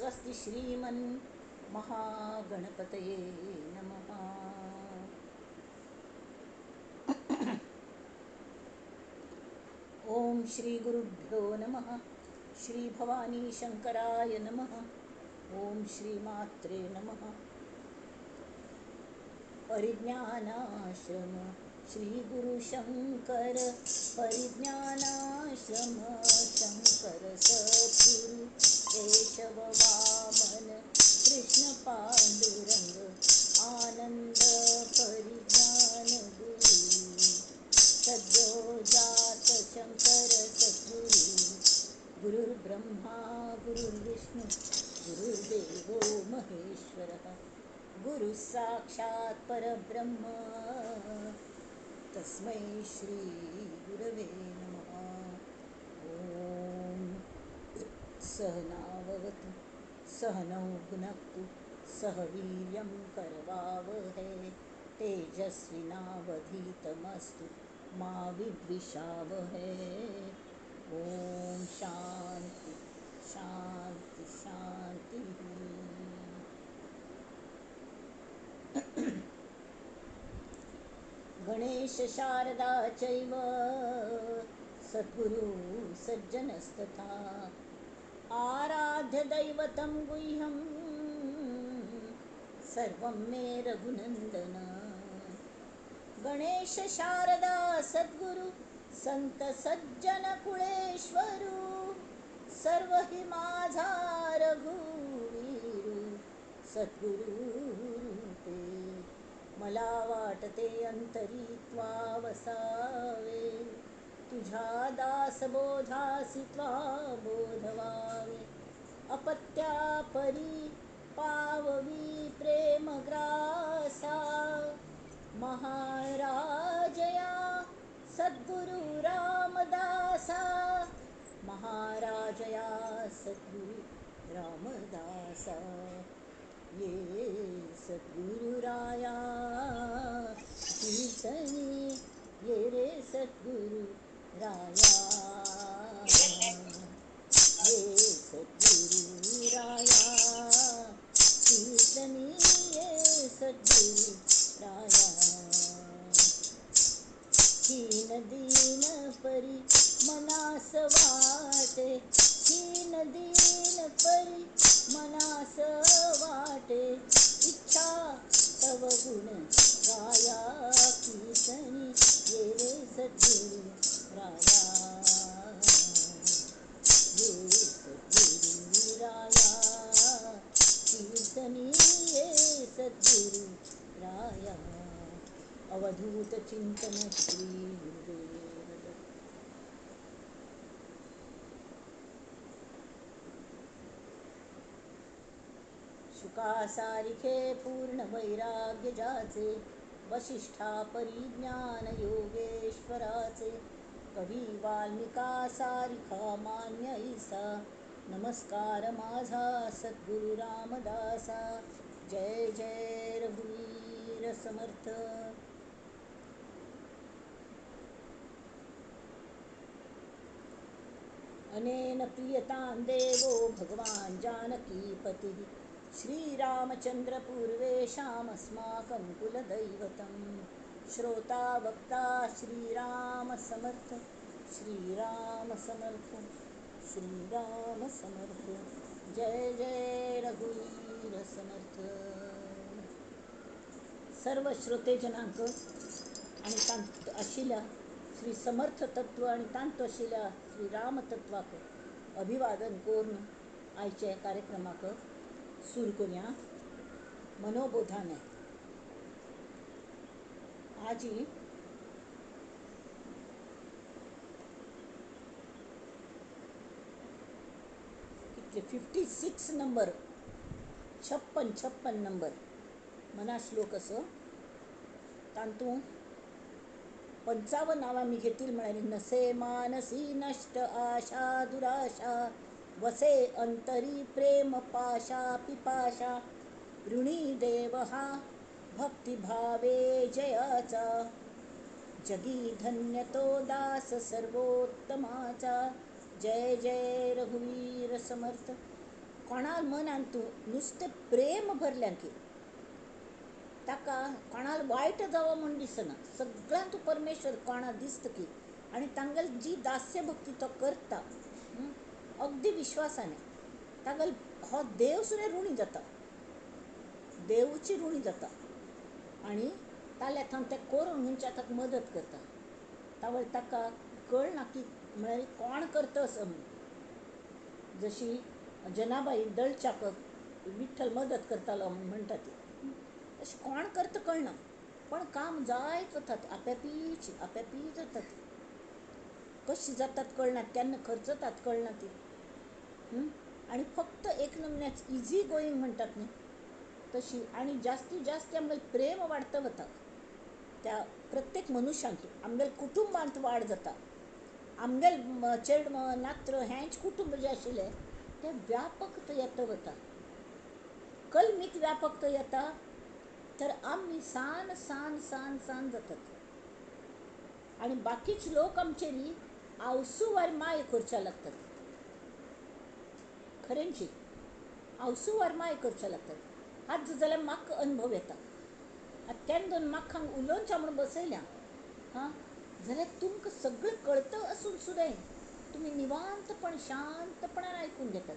स्वस्ति श्रीमन् महागणपतये नमः. ओम श्री गुरुभ्यो नमः. श्री भवानी शंकराय नमः. ओम श्री मात्रे नमः. परिज्ञानाश्रम श्री गुरु शंकर, परिज्ञानाश्रम शंकर सद्गुरु, केशव वामन कृष्ण पांडुरंग, आनंद परिज्ञान गुरु, सद्यो जात शंकर सद्गुरु. गुरुर्ब्रह्मा गुरुर्विष्णु गुरुर्देवो महेश्वरः, गुरु साक्षात् परब्रह्म, तस्मै श्री गुरवे नमः. ओम सहनाववतु सहनौ भुनक्तु सह वीर्यं करवावहै, तेजस्विनावधीतमस्तु मा विद्विषावहै. ओम शांती शांती शांती. गणेश शारदा चैव सद्गुरु सज्जनस्तथा, आराध्य दैवतं गुह्यं सर्वं मे रघुनंदन. गणेश शारदा सद्गुरु संत सज्जन कुळेश्वरू, सर्व हि माझा रघुवीरू सद्गुरु रूपे. मला वाटते अंतरी त्वा वसावे, तुझ्या दासबोधासी त्वा बोधवावे. अपत्या परी पाववी प्रेमग्रासा, महाराजया सद्गुरु रामदासा, महाराजया सद्गुरु रामदासा. ये सद्गुरुराया कीर्तनी, ये रे सद्गुरु राया, ये सद्गुरुराया कीर्तनी, ये सद्गुरु राया. हीन दीन परी मनास वाटे, हीन दीन परी मनास वाटे, इच्छा तव गुण गाया कीर्तनी, ये रे सद्गुरु राया, ये सद्गुरु राया कीर्तनी, ये सद्गुरु राया. अवधूत चिंतन श्री गुरुदेव दत्त. शुकासारिखे पूर्ण वैराग्य जाचे, वशिष्ठा परिज्ञान योगेश्वराचे, कवी वाल्मिका सारिखा मान्य ऐसा, नमस्कार माझा सद्गुरु रामदासा. जय जय रघुवीर समर्थ. अनेन प्रियतां देवो भगवान् जानकीपतिः, श्रीरामचन्द्र पूर्वेषामस्माकं कुलदैवतं. श्रोता वक्ता श्रीराम समर्थ, श्रीराम समर्थ, श्रीराम समर्थ. जय जय रघुवीर समर्थ. सर्व श्रोतेजनांक आणि तांत आशिल्ल्या श्री समर्थ तत्व आणि तांत आशिल्ल्या श्री राम तत्वाक अभिवादन करून आयच्या कार्यक्रमाक सुरू करूया. मनोबोधाने आजी कितले 56 नंबर, 56 नंबर मना श्लोक असो. तांतू 55 नांवां आमी घेतील म्हळ्यार नसे मानसी नश्ट आशा दुराशा, वसे अंतरी प्रेम पाशा पिपाशा, ऋणी देव हा भक्तिभावे जयाचा, जगी धन्य तो दास सर्वोत्तमाचा. जय जय रघुवीर समर्थ. कोणा मनान तूं नुस्तें प्रेम भरल्यां की ताका कोणाक वायट जावं म्हूण दिसना, सगळ्यांत तूं परमेश्वर कोणा दिसता की आनी तांगेली जी दास्य भक्ती तो करता अगदी विश्वासाने तागेलो हो देव सुद्दां ऋणी जाता, देवची ऋणी जाता आनी ताल्या थंय तें करून म्हणच्या ताका मदत करता. तावळ ताका कळना की म्हळ्यार कोण करता असो म्हूण. जशी जनाबाई दळच्याक विठ्ठल मदत करतालो म्हूण म्हणटा ती, अशें कोण करता कळना, पण काम जायत वतात आपेपीच आपेपी जातात, कशी जातात कळना, केन्ना खर्चतात कळना ती. आनी फक्त एक नमन्याच इजी गोईंग म्हणटात न्ही तशी. आनी जास्तीत जास्त आमगेलें प्रेम वाडत वता त्या प्रत्येक मनुष्यांत, आमगेले कुटुंबांत वाड जाता. आमगेल चेडवां नात्र हेंच कुटुंब जें आशिल्लें तें व्यापक येता वता, कलमीक व्यापक येता तर आमी सान सान सान सान जातात आनी बाकीचे लोक आमचेरी आवसुवार माय करच्या लागतात. खरेंची आवसुवार माय करच्या लागतात. आज जाल्यार म्हाका अनुभव येता. आतां तेन्ना दोन म्हाका हांगा उलोवच्या म्हूण बसयल्या हां जाल्यार तुमकां सगळें कळत आसून सुद्दां तुमी निवांतपण शांतपणान आयकून घेतात.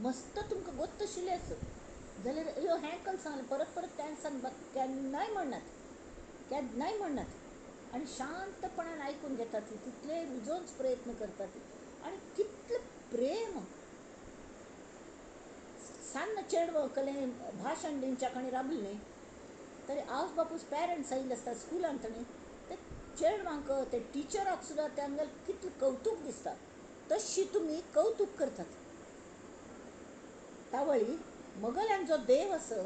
मस्त तुमकां गोत्त आशिल्लें आसत जाल्यार यो हें कल सांगलें परत परत तें सांगपाक केन्नाय म्हणनात, केन्नाय म्हणनात आनी शांतपणान आयकून घेतात, तितले रुजोवंक प्रयत्न करतात आनी कितलें प्रेम. सान्न चेडवां कलें भाशण दिवच्या खाणी राबलें न्ही तरी आवय बापूस पेरंट्स आयिल्ले आसता स्कुलांत न्ही, ते चेडवांक ते टिचराक सुद्दां तांगेलें कितलें कवतूक दिसता, तशी तुमी कवतूक करतात. तावळी मगल्यान जो देव आसा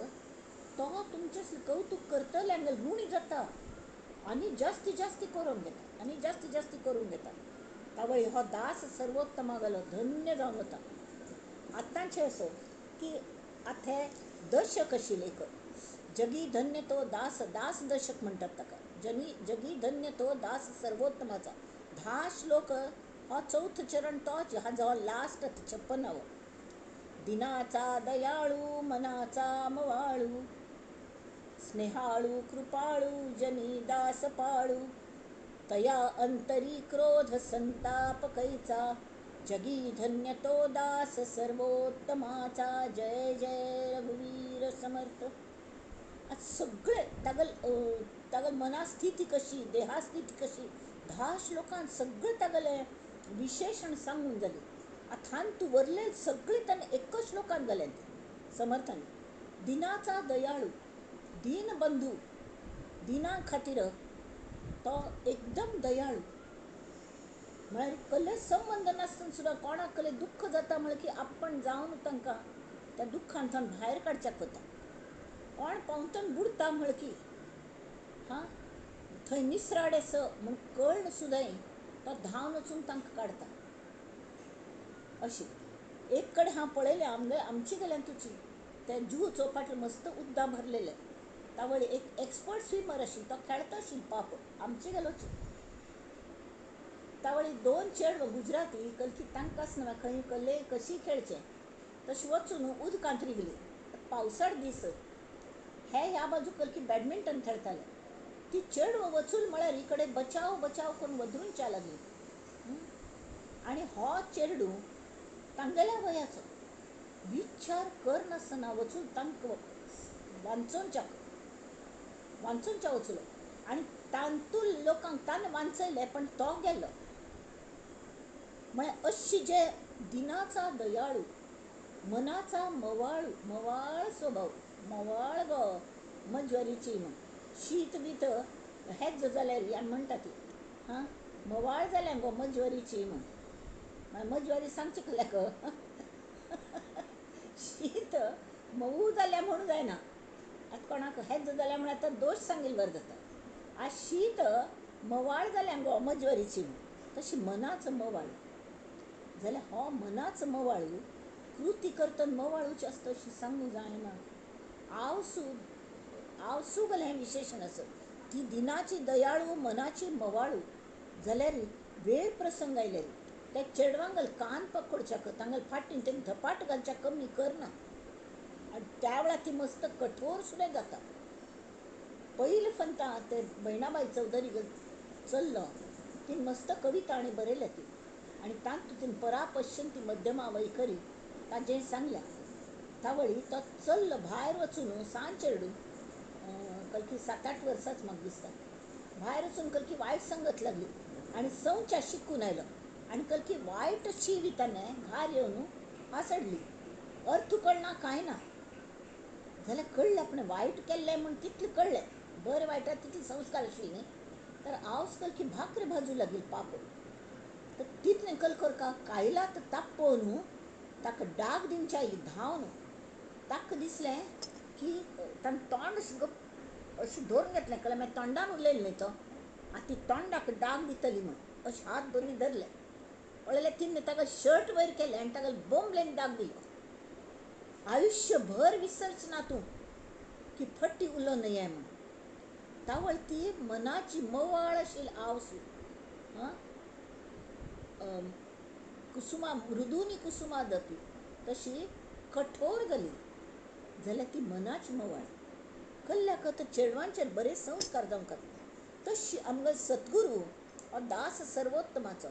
तो तुमचें कवतूक करतले, आमगेलें ऋणी जाता आनी जास्ती जास्ती करून घेता आनी जास्ती जास्ती करून घेता. तावळी हो दास सर्वोत्तमा गेलो धन्य जावन वता. आतांचें असो की आतां हे दशक आशिल्लें एक जगी धन्य तो दास, दास दशक म्हणटात ताका, जनी जगी धन्य तो दास सर्वोत्तमाचा 10 श्लोक हो चौथो चरण तोच हा जो लास्ट 56वो. दिनाचा दयाळू मनाचा मवाळू स्नेहाळू कृपाळू जनी दास पाळू तया अंतरी क्रोध संताप कैचा जगी धन्य तो दास सर्वोत्तमाचा. जय जय रघुवीर समर्थ. आज सगळे तागल तागल मनास्थिती कशी देहास्थिती कशी 10 श्लोकांत सगळे तागले विशेषण सांगून जाले. आतां तूं वरले सगळे ताणें एकच श्लोकांत जालें समर्थान. दिनाचा दयाळू दीनबंधू, दिना खातीर तो एकदम दयाळू म्हळ्यार कसले संबंद नासतना सुद्दां कोणाक कसलें दुख्ख जाता म्हळ्यार की आपण जावन तांकां त्या दुख्खांतल्यान भायर काडच्याक वता. कोण पावतन बुडटा म्हळ की हां थंय निसराड आसा म्हूण कळ्ळ सुद्दां तो धांवन वचून तांकां काडटा. अशी एक कडेन हांव पळयलें आमगे आमची गेल्यान तुजी ते जुहू चौपाटीर मस्त उद्दां भरलेले, तावळी एक एक्सपर्ट स्विमर आशिल्लो तो खेळता आशिल्लो पाप आमचे गेलोच. तावळी 2 चेडवां गुजराती कलकी तांकांच ना खंय कले कशी खेळचें तशें वचून उदकांत रिगली. पावसाळ दीस हे ह्या बाजू कलकी बॅडमिंटन खेळटाले, ती चेडवां वचून म्हळ्यार इकडे बचाव बचाव करून वदरूंच्या लागली आनी हो चेडू तांगेल्या वयाचो विचार करनासतना वचून तांकां वांचोवच्या वांचोवच्या वचलो आनी तांतूल लोकांक ताणें वांचयलें पण तो गेलो. म्हळ्यार अशी जे दिनाचा दयाळू मनाचा मवाळू मवाळ स्वभाव मवाळ गो मज्वरीची म्हण शीत बीत हेच जाल्यार आमी म्हणटा ती हां मवाळ जाल्या गो मज्वरीची म्हण, मज्वरी सांगची कसल्याक शीत मऊ जाल्या म्हणून जायना. आतां कोणाक हेच जाल्या म्हण आतां दोश सांगील बरें जाता. आज शीत मवाळ जाल्या गो मज्वरीची म्हण, तशी मनाचो मवाळ जाल्यार हो मनाचो मवाळू कृती करतना मवाळूच आसता अशी सांगूंक जायना. आवसू आवसू गेलें हें विशेशण आसा ती दिनाची दयाळू मनाची मवाळू जाल्यार वेळ प्रसंग आयले त्या चेडवांगल कान पकडच्याक तांगल फाटीन तेंक धपाट घालच्या कमी करना आनी त्या वेळार ती मस्त कठोर सुद्दां जाता. पयले फंता ते बहिणाबाई चौधरी चल्लो ती मस्त कविता आनी बरयल्या ती आनी तातूंत तिणें परापश्यंती मध्यमा वैखरी ताजें सांगल्या. तावळी तो चल्लो भायर वचून सान चेडूं कलकी 7-8 वर्सांच म्हाका दिसता भायर वचून कलकी वायट संगत लागली आनी संवच्या शिकून आयलो आनी कलकी वायट शी ताणें घार येवन आसडली. अर्थ कळना कांय ना जाल्यार कळ्ळें आपणें वायट केल्लें म्हूण तितलें कळ्ळें, बरें वायटाक तितले संस्कार आशिल्ले न्ही. तर आवस कलकी भाकरी भाजू लागली पाप तर तितलें कल करका कायला तर तापोवन ताका डाग दिवच्या आयली धांवन. ताका दिसलें की ताणें तोंड अशें धरून घेतलें कळ्ळें मागीर तोंडान उलयलें न्ही तो आतां ती तोंडाक डाग दितली म्हूण अशें हात दोनी धरले. पळयलें तिणें ताका शर्ट वयर केलें आनी ताका बोंबलेन डाग दिलो. आयुश्यभर विसरच ना तूं की फटी उलोवन न्हय म्हूण. तावळ ती मनाची मवाळ आशिल्ली आवस आं कुसुमा मृदुनी कुसुमा दपी तशी कठोर जाली जाल्यार ती मनाची मवाळ. कल्ल्याक तर चेडवांचेर बरे संस्कार जावंक तशी आमगेलो सद्गुरू हो दास सर्वोत्तमाचो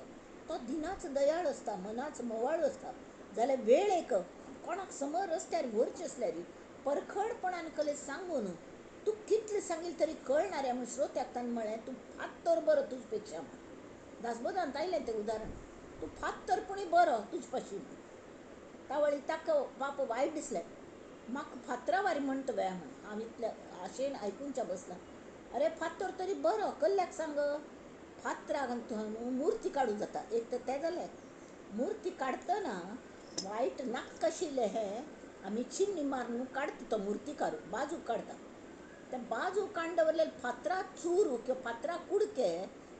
तो दिनाच दयाळ आसता, मनाच मवाळ आसता. जाल्यार वेळ एक कोणाक समोर रस्त्यार व्हरचें आसल्यार परखडपणान कले सांगून तूं कितलें सांगील तरी कळणार म्हूण श्रोत्याक ताणें म्हळें तूं फातर बरो तुज पेक्षा म्हूण. दासबोधांत आयलें तें उदाहरण, तूं फातर पुणी बरो तुज पाशी. तावळी ताका बाप वायट दिसलें म्हाका फातरा वारी म्हणटा वेळ म्हूण हांव इतल्या आशेन आयकुनच्या बसलां. अरे फातर तरी बरो कल्ल्याक सांग फातराक मुर्ती काडूं जाता. एक तर तें जालें मुर्ती काडटना वायट नाक्क आशिल्लें हें आमी चिन्नी मारून काडटा तो मुर्तीकार बाजू काडटा त्या बाजू काडून दवरलेले फातरा चूर किंवा फातरा कुडके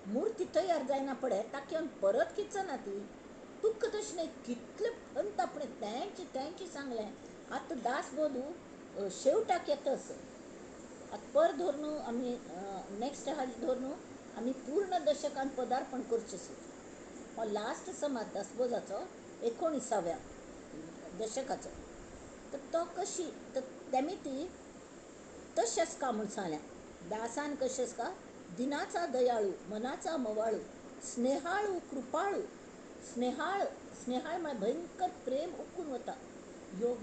मुर्ती तयार जायना पडे ताका येवन परत किचना ती. तुका तशें न्हय कितलें पंत आपणें तेंचे तेंचे सांगलें. आतां दासबोधू शेवटाक येता असो आतां पर धरून आमी नेक्स्ट हाजे धरून आमी पूर्ण दशकान पदार्पण करचें आसा. हो लास्ट समाज दासबोधाचो 19व्या दशकाचो. तर तो कशी तर तेमी ती तशें आसका म्हूण सांगलें. दासान कशें आसका दिनाचा दयाळू मनाचा मवाळू स्नेहाळू कृपाळू. स्नेहाळ स्नेहाळ म्हळ्यार भयंकर प्रेम उकून वता. ह्यो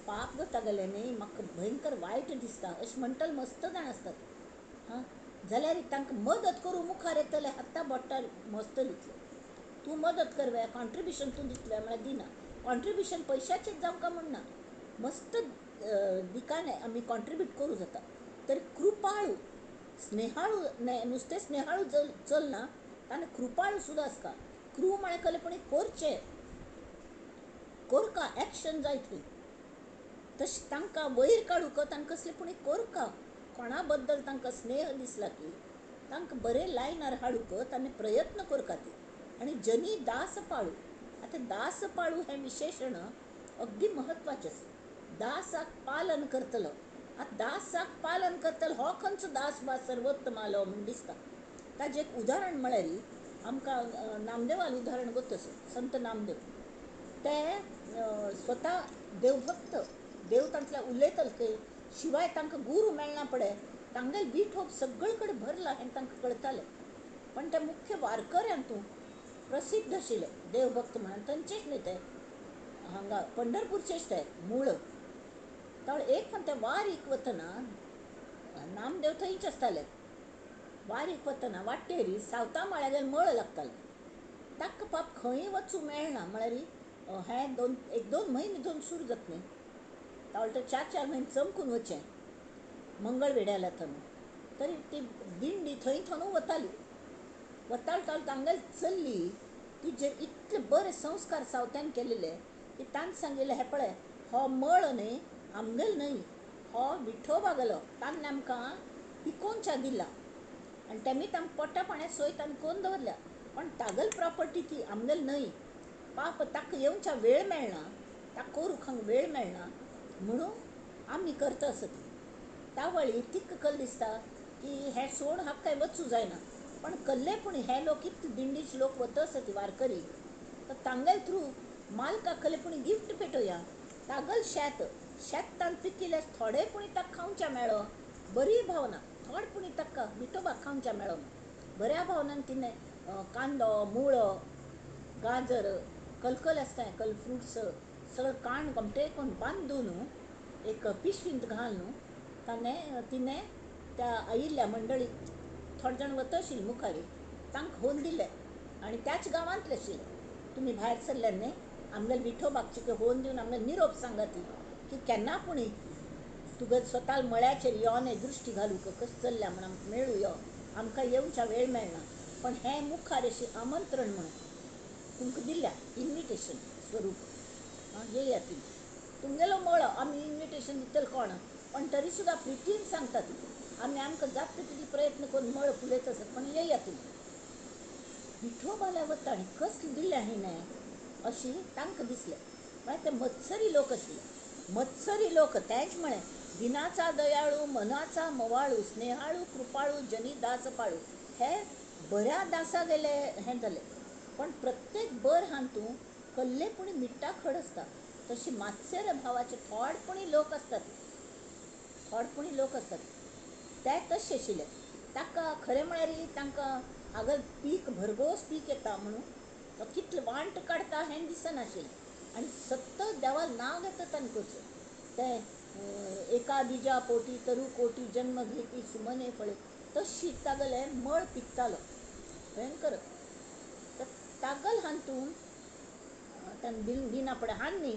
पाप जाता गेलें न्ही म्हाका भयंकर वायट दिसता अशें म्हणटले मस्त जाण आसतात हां जाल्यार तांकां मदत करूं मुखार येतले हाता बोटार मस्तले इतले तूं मदत कर वे कॉन्ट्रिब्युशन तूं दितले म्हळ्यार दिना. कॉन्ट्रिब्युशन पयशाचेच जावंक म्हणना मस्त दिकाने आमी कॉन्ट्रिब्यूट करूं जाता. तर कृपाळू स्नेहाळू नुस्तें स्नेहाळू चलना ताणें कृपाळू सुद्दां आसता. कृ म्हळ्यार कले पण करचें कोरका एक्शन जाय थंय तशें तांकां वयर काडूंक तांकां कसलें पूण कोरका कोणा बद्दल तांकां स्नेह दिसला की तांकां बरें लायनार हाडूंक ताणें प्रयत्न करका ती. आनी जनी दास पाळू. आतां दास पाळू हें विशेशण अगदी म्हत्वाचें आसा. दासाक पालन करतलो. आतां दासाक पालन करतलो हो खंयचो दास बा सर्वोत्तमालो म्हूण दिसता. ताजें एक उदाहरण म्हळ्यार आमकां नामदेवालें उदाहरण गोत आसा. संत नामदेव ते स्वता देवभक्त देव तांतल्या उलयतले खंय शिवाय तांकां गुरू मेळना पडे तांगेले विठोब सगळे कडेन भरला हें तांकां कळटालें. पण ते मुख्य वारकऱ्यांतूं प्रसिद्ध आशिल्ले देवभक्त म्हणून थंयचेच न्ही ते हांगा पंढरपूरचेच ते मूळ. तावळ एक पण ते वारीक वतना नामदेव थंयच आसताले. वारीक वतना वाटेर सावता माळ्यागेर मळ लागतालें. ताका पाप खंय वचूं मेळना म्हळ्यार हें एक दोन म्हयने दोन सूर जात न्ही तावळ तर 4-4 म्हयने चमकून वचें मंगळवेड्याला थंय तरी ती दिंडी थंय थंय वताली. वताल तावळ तांगेली चल्ली तिजेर इतले बरे संस्कार सावत्यान केलेले की ताणें सांगिल्लें हें पळय हो मळ न्ही आमगेलो न्हय हो विठोबा गेलो ताणें आमकां पिकोवच्या दिला आनी तेमी तांकां पोटा पाण्या सोय ताणें करून दवरल्या पण तागेली प्रॉपर्टी ती आमगेली न्हय. पाप ताका येवच्या वेळ मेळना ताका करूंक हांगा वेळ मेळना म्हणून आमी करता आसत. तावळी तिका कल दिसता की हें सोड हाका कांय वचूं जायना. पण कल्ले पूण हे लोक इतले दिंडीचे लोक वता आसत वारकरी तर तांगेल थ्रू मालकाक कल्ले पूण गिफ्ट पेटोवया. तागल शेत शेत तान पिकिल्लें थोडे पूण ताका खावच्या मेळो, बरी भावना थोडे पूण ताका विठोबाक खावच्या मेळो. बऱ्या भावनान तिणें कांदो, मुळो, गाजर, कलकल आसता कल फ्रुट्स सगळें काण गोमटे करून बांदून एक पिशवींत घालून ताणें तिणें त्या आयिल्ल्या मंडळी थोडे जाण वता आशिल्ले मुखार तांकां होवन दिलें. आनी त्याच गांवांतले आशिल्ले, तुमी भायर सरले न्ही आमगेले विठोबाक होवन दिवन आमगेले निरोप सांगात की केन्ना पुणी तुगे स्वता मळ्याचेर यो न्ही दृश्टी घालूंक कशें चल्ल्या म्हण आमकां मेळूं यो, आमकां येवच्या वेळ मेळना, पण हें मुखार अशें आमंत्रण म्हणून तुमकां दिल्या इन्विटेशन स्वरूप येया तुमी तुमगेलो मळो आमी इन्विटेशन दितले कोण, पण तरी सुद्दां प्रितीन सांगतात आमी आमकां जाता तितले प्रयत्न करून मळ फुलयत आसत, पण येया तुमी. विठोबाल्या वता आनी कसलें दिलें हिणें अशी तांकां दिसलें. म्हळ्यार ते मत्सरी लोक आशिल्ले, मत्सरी लोक तेंच म्हळें दिनाचा दयाळू मनाचा मवाळू स्नेहाळू कृपाळू जनी दास पाळू. हे बऱ्या दासा गेले हें जालें, पण प्रत्येक बर हातूंत कल्ले पुणी मिट्टा खड आसता तशी मात्सर भावाचे थोडपणी लोक आसतात, थोडपणी लोक आसतात ते तशे आशिल्ले. ताका खरें म्हळ्यार तांकां हांगा पीक भरघोस पीक येता म्हणून तो कितले वांट काडटा हें दिसनाशिल्लें. आनी सत्त देवा नांव घेता तांकां करचें तें एका बिजा पोटी तरु कोटी जन्म घेती सुमने फळे तशी तागेलें मळ पिकतालो भयंकर. तर तागल हातून ताणें दिना पडे हान्नी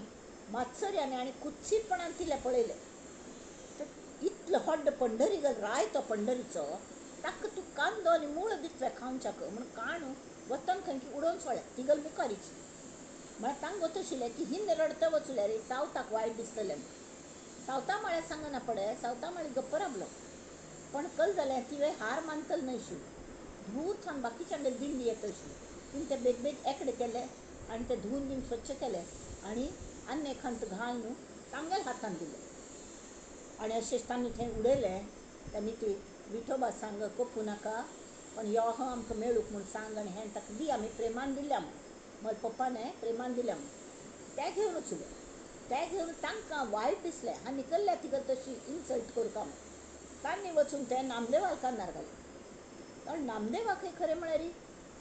मात्सर्याने आनी कुत्सीतपणान तिलें पळयलें. तर इतलो व्हड पंढरी गल राय तो पंढरीचो ताका तूं कांदो आनी मूळ दितले खावच्याक म्हूण काणू वतन खंय की उडोवन सोडलें तिगल मुखारीची. म्हळ्यार तांकां वत आशिल्लें की हिंद रडता वचुल्या रे सावताक वायट दिसतलें. सावता म्हळ्यार सांगना पडे, सावता म्हळ्यार गप्प राबलो, पण कल जालें तिवें हार मानतल न्हय आशिल्ली. धूर थावन बाकीच्यांगेर दिंडी येत आशिल्ली, तिणें ते बेग बेग एकडे केले आनी ते धुवन बीन स्वच्छ केले आनी आनी एकांत घालून तांगेल हातान दिलें. आनी अशेंच तांणी थंय उडयलें. तांणी ती विठोबा सांग कोपूं नाका, पण यो ह आमकां मेळूंक म्हूण सांग आनी हें ताका दी आमी प्रेमान दिल्या म्हूण म्हज्या पप्पाने प्रेमान दिल्या म्हूण ते घेवन वचुले. ते घेवन तांकां वायट दिसलें आनी निकल्ल्या तिका तशी इन्सल्ट करता म्हूण तांणी वचून ते नामदेवाक कानार घालें. कारण नामदेवाकय खरें म्हळ्यार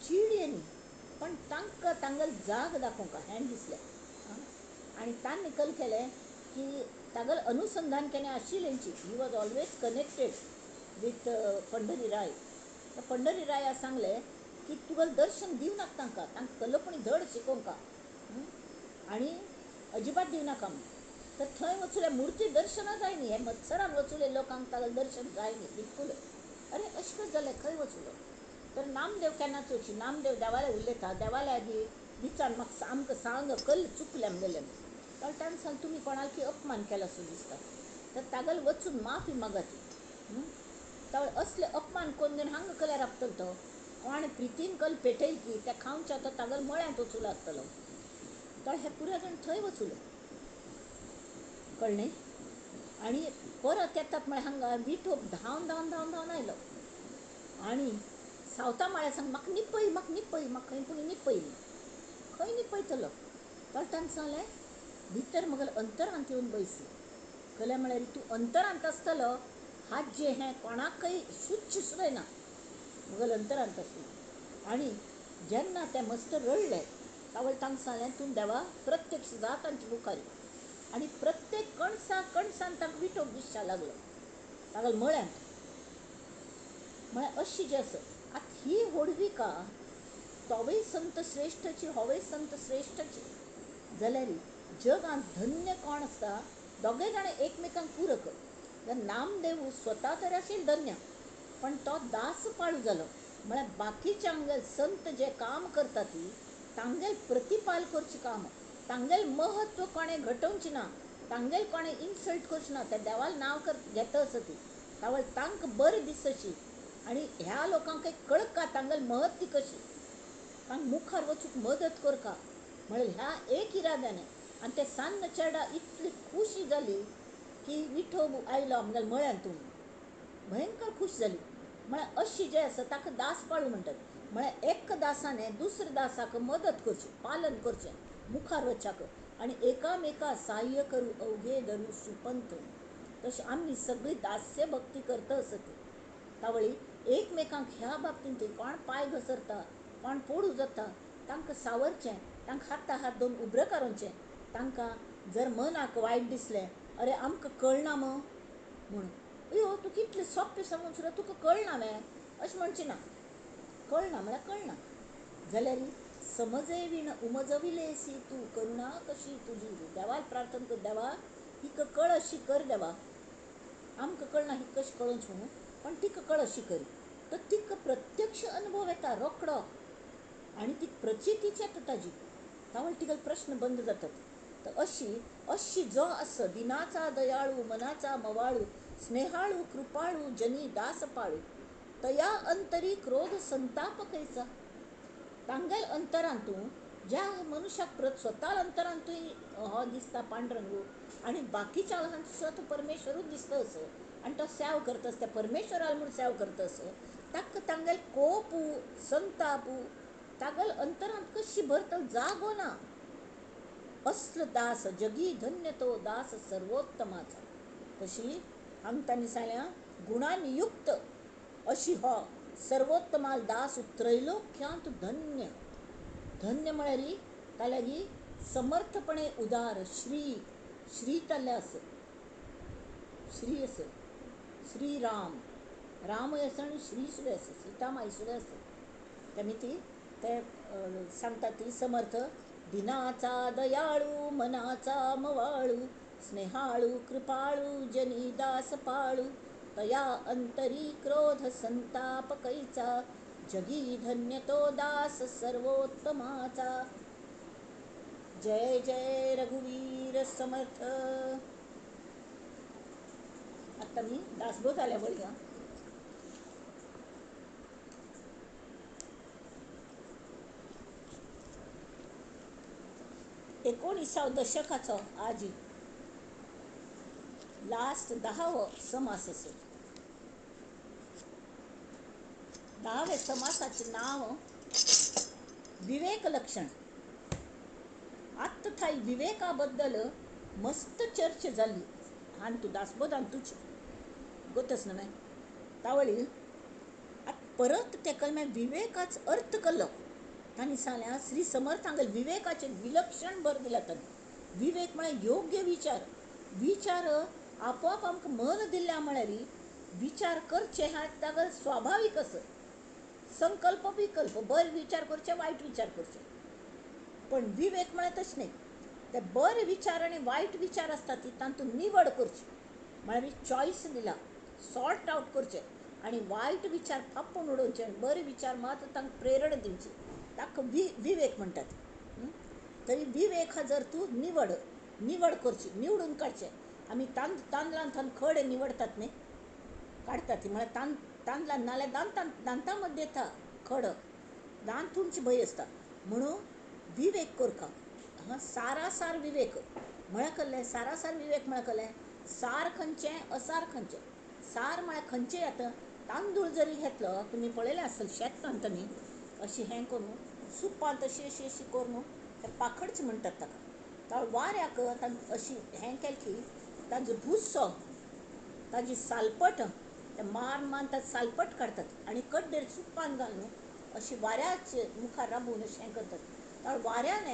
चीड येयली, पण तांकां तांगेल जाग दाखोवंक हें दिसलें. आनी तांणी कल केलें की तागेल अनुसंधान केन्ना आशिल्लेंची he was always connected with Pandhari Rai. तर पंढरी राया सांगलें की तुगेलें दर्शन दिवं नाका तांकां, तांकां कल्लपणी धड शिकोवंका आनी अजिबात दिवं नाका म्हूण. तर थंय वचुले मुर्ती दर्शनां जाय न्ही, हे मत्सरान वचुले लोकांक तागेलें दर्शन जाय न्ही बिलकूल. अरे अशें कशें जालें खंय वचुलो? तर नामदेव केन्नाच वचची, नामदेव देवाल्या उलयता, देवाल्या आदी विचार म्हाका आमकां सांग कल चुकलें आमगेलें. तर ताणें सांग तुमी कोणाक अपमान केला सो दिसता, तर तागेल वचून माफी मागात. तर असले अपमान करून घेवन हांगा कल्यार राबतलो तो कोण प्रितीन कल पेटयल की त्या खावच्या तो तागेल मळ्यांत वचूं लागतलो. तर हे पुराय जाण थंय वचुले कळ्ळें. आनी परत येतात म्हळ्यार हांगा विठोब धांवन धांवन धांवन धांवन आयलो आनी सावता माळ्या सांग म्हाका निपय म्हाका निपय म्हाका खंय पूण निपय खंय निपयतलो. तर ताणें सांगलें भितर म्हगेलें अंतरांत येवन बैसलें. कल्या म्हळ्यार तूं अंतरांत आसतलो हात जे हें कोणाकय सुच्छ सुद्दां ना म्हगेलें अंतरांत आसलें. आनी जेन्ना ते मस्त रडले तावळ तांकां सांगलें तूं देवा प्रत्यक्ष जा तांचे मुखार. आनी प्रत्येक कणसा कणसान तांकां विठोब दिसपाक लागलो तागेल्या मळ्यांत. म्हळ्यार अशी जी आसा आतां ही होडविका तोवय संत श्रेश्ठची होवय संत श्रेश्ठची जाल्यार जगांत धन्य कोण आसता दोगय जाण एकमेकांक पूरक. नामदेव स्वता तर आशिल्लो धन्य, पण तो दास पाळू जालो. म्हळ्यार बाकीच्या आमगेले संत जे काम करता ती तांगेल प्रतिपाल करचें काम, तांगेल महत्व कोणें घटोवचें ना, तांगेल कोणें इन्सल्ट करचें ना. त्या देवाल नांव कर घेता आसा ती तावळ तांकां बरें दिसशी आनी ह्या लोकांक कळका तांगेल महत्व कशी, तांकां मुखार वचूंक मदत करका म्हळ्यार ह्या एक इराद्याने. आनी ते सान्न चेडा इतली खुशी जाली की विठोब आयलो आमगेल्या मळ्यांत, भयंकर खूश जाली. म्हळ्यार अशी जे आसा ताका दास पाळू म्हणटात. म्हळ्यार एक दासाने दुसऱ्या दासाक मदत करची, पालन करचें, मुखार वचच्याक आनी एकामेका सहाय्य करू अवघे धरू सुपंथ. तशें आमी सगळी दास्य भक्ती करता आसत तावळी एकमेकांक ह्या बाबतींत कोण पांय घसरता, कोण पोडू जाता, तांकां सावरचें, तांकां हाता हात दोन उब्र काडचें. तांकां जर मनाक वायट दिसलें, अरे आमकां कळना मग म्हणून, अयो तूं कितलें सोंपें सांगून सुद्दां तुका कळना वे अशें म्हणचें ना. कळना म्हळ्यार कळना जाल्यार समजे विण उमजविलेसी तूं करुणा कशी तुजी. देवाक प्रार्थना कर, देवा हिका कळ अशी कर, देवा आमकां कळना ही कशी कळोवची म्हणून, पण तिका कळ अशी करी. तर तिका प्रत्यक्ष अनुभव येता रोकडो आनी ती प्रचितीच येता ताजी. तावळ तिका प्रश्न बंद जातात. तर अशी अशी जो आसा दिनाचा दयाळू मनाचा मवाळू स्नेहाळू कृपाळू जनी दास पाळू तया अंतरी क्रोध संताप कैसा. तांगेल अंतरांतू ज्या मनुष्याक स्वता अंतरांतूय हो दिसता पांडुरंगू आनी बाकीच्या सुद्दां तो परमेश्वरूच दिसता असो आनी तो सेव करता त्या परमेश्वराल म्हूण सेव करता असो ताका तांगेल कोपू संतापू तागेल अंतरांत कशी भरतल जागो ना. असलो दास जगी धन्य तो दास सर्वोत्तमाचा. तशी हांगा तांणी सांगल्या गुणांनी युक्त अशी हो सर्वोत्तमाल दास त्रैलोक्यांत धन्य. धन्य म्हळ्यार ताल्यागी समर्थपणे उदार श्री श्री ताल्ले आसा, श्री आसा, श्रीराम रामय आसा आनी श्री सुद्दां आसा, सीता माई सुद्दां आसा. तेमी ती ते सांगता ती समर्थ दिनाचा दयाळू मनाचा मवाळू स्नेहाळू कृपाळू जनी दास पाळू तया अंतरी क्रोध संताप कैचा जगी धन्य तो दास सर्वोत्तमाचा. जय जय रघुवीर समर्थ. आता मी दासबोध आल्या वळया. एकोणिसाव दशकाचो आजी लास्ट 10वो समास आसा. 10व्या समासाचें नांव विवेक लक्षण. आत्तां थाय विवेका बद्दल मस्त चर्चा जाली हांतू दासबोध हातूच गोतस न्हय तावळी. आतां परत तेका मागीर विवेकाचो अर्थ केलो. तांणी सांगलें श्री समर्थांगेल विवेकाचें विलक्षण भर दिला तांणी. विवेक म्हळ्यार योग्य विचार. विचार आपोआप आमकां मन दिल्ल्या म्हळ्यार विचार करचे हा ताका स्वाभावीक आसा. संकल्प विकल्प, बरे विचार करचे वायट विचार करचे, पण विवेक म्हळ्यार तशें न्हय. ते बरे विचार आनी वायट विचार आसता ती तातूंत निवड करची, म्हळ्यार चॉयस दिला, सॉर्ट आवट करचे आनी वायट विचार फापून उडोवचे आनी बरे विचार मात्र तांकां प्रेरणा दिवची, ताका विवेक म्हणटात. तरी विवेक हा जर तूं निवड निवड करची, निवडून काडचें. आमी तांदळांतल्यान खड निवडतात न्ही, काडटात ती, म्हळ्यार तांदळान नाल्यार दांतां मदें येता खड, दांत भंय आसता. म्हणून विवेक करका. हां, सारासार विवेक म्हळ्यार कसलें? सारासार विवेक म्हळ्यार कसलें? सार खंयचें असार खंयचें. सार म्हळ्यार खंयचें? आतां तांदूळ जरी घेतलो तुमी पळयलें आसतलें शेत तांतनी अशी हें करून सुपांत अशी अशी अशी करून ते पाखडच म्हणटात ताका. तर वाऱ्याक अशी हें केलें की ताजो भुसो ताजी सालपट ते मार मारून ताजें सालपट काडटात आनी कड्डेर सुपान घालून अशी वाऱ्याचे मुखार राबोवन अशें हें करतात. तर वाऱ्यान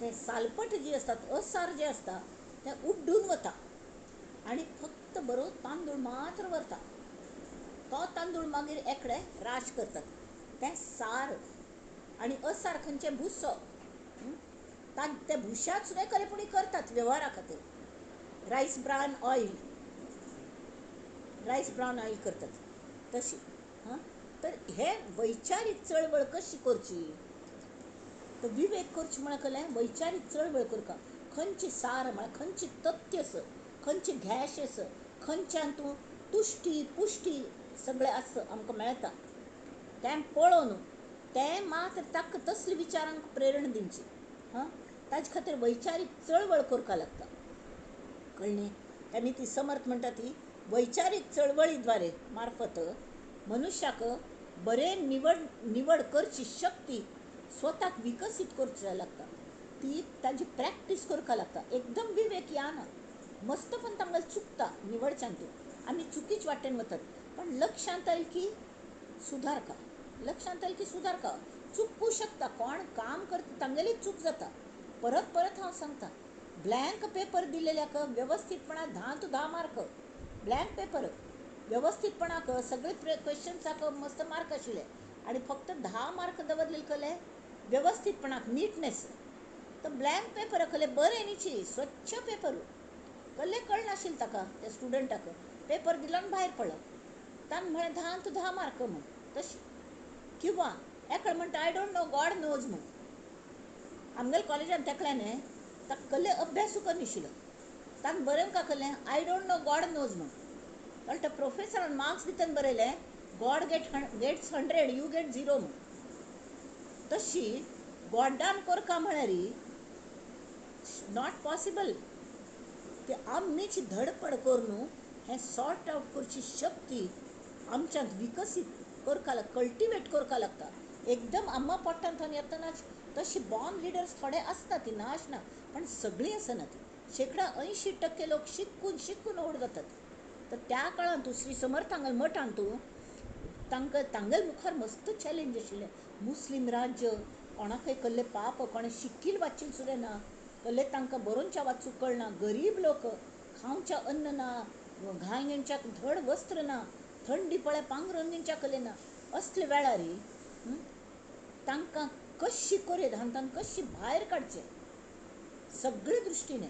तें सालपट जी आसतात असार जे आसता तें उड्डून वता आनी फक्त बरो तांदूळ मात्र वरता. तो तांदूळ मागीर एकडे राश करतात तें सार. आनी असार खंयचें? भुसो. ते भुशाक सुद्दां कलेपणी करतात वेव्हारा खातीर. Rice bran oil, rice bran oil करतात तशी. हां, तर हे वैचारीक चळवळ कशी करची? तर विवेक करची म्हळ्यार कसलें? वैचारीक चळवळ करता. खंयची सार म्हळ्यार खंयची तथ्य आसा, खंयची घॅश आसा, खंयच्यान तूं तुश्टी पुश्टी सगळें आसा आमकां मेळटा तें पळोवन तें मात्र ताका तसले विचारांक प्रेरणा दिवची. हां, ताजे खातीर वैचारीक चळवळ करपाक लागता. कळ्ळें? तेमी ती समर्थ म्हणटा ती वैचारीक चळवळी द्वारे मार्फत मनुष्याक बरें निवड निवड करची शक्ती स्वताक विकसीत करची लागता, ती ताजी प्रॅक्टीस करपाक लागता. एकदम विवेक येना, मस्त पण तांकां चुकता निवडच्यान, तूं आमी चुकीच वाटेन वतात. पण लक्षांत आयलें की सुदारका, लक्षांत आयलें की सुदारका. चुकूं शकता, कोण काम करता तांगेली चूक जाता. परत परत हांव सांगता, ब्लँक पेपर दिलेल्याक वेवस्थीतपणान 10 to 10 mark, blank paper वेवस्थीतपणाक सगळे क्वेश्चन्साक मस्त मार्क आशिल्ले आनी फक्त 10 मार्क दवरलेले कले वेवस्थीतपणाक नीटनेस. तर ब्लँक पेपर कले बरें न्हीची, स्वच्छ पेपर कल्ले कळनाशिल्लें ताका, त्या स्टुडंटाक. पेपर दिलो आनी भायर पडलो, ताणें म्हळें 10 to 10 mark म्हूण. तशें किंवां एकलो म्हणटा I don't know God knows म्हूण. आमगेल्या कॉलेजान तेकल्यान ताका कल्ले अभ्यासू करनाशिल्लो, ताणें बरोवंक कल्लें I don't know God knows म्हूण. जाल्यार त्या प्रोफेसरान मार्क्स दितना बरयलें God gets 100 you get 0 म्हूण. तशी गॉडान करका म्हळ्यार not possible. ते आमीच धडपड करून हें सॉर्ट आवट करची शक्ती आमच्यांत विकसीत करपा, कल्टिवेट करपाक लागता. एकदम आम्मा पोट्टांत येतनाच तशी बॉर्न लिडर्स थोडे आसता, ती ना आसना, पण सगळीं आसना ती. 80% लोक शिकून शिकून व्हड जातात. तर त्या काळांत तूं श्री समर्थांगल मठांत तूं तांकां तांगेल मुखार मस्त चॅलेंज आशिल्लें. मुस्लीम राज्य, कोणाकय कल्ले पाप, कोणें शिकील वाचील सुद्दां ना, कल्ले तांकां बरोवच्या वाचूंक कळना, गरीब लोक, खावच्या अन्न ना, घाल घेवच्याक धड वस्त्र ना, थंडी पळय पांगरून घेवच्या कले ना. असले वेळार तांकां कशी कोरेत हांकां कशी भायर काडचें सगळे दृश्टीने,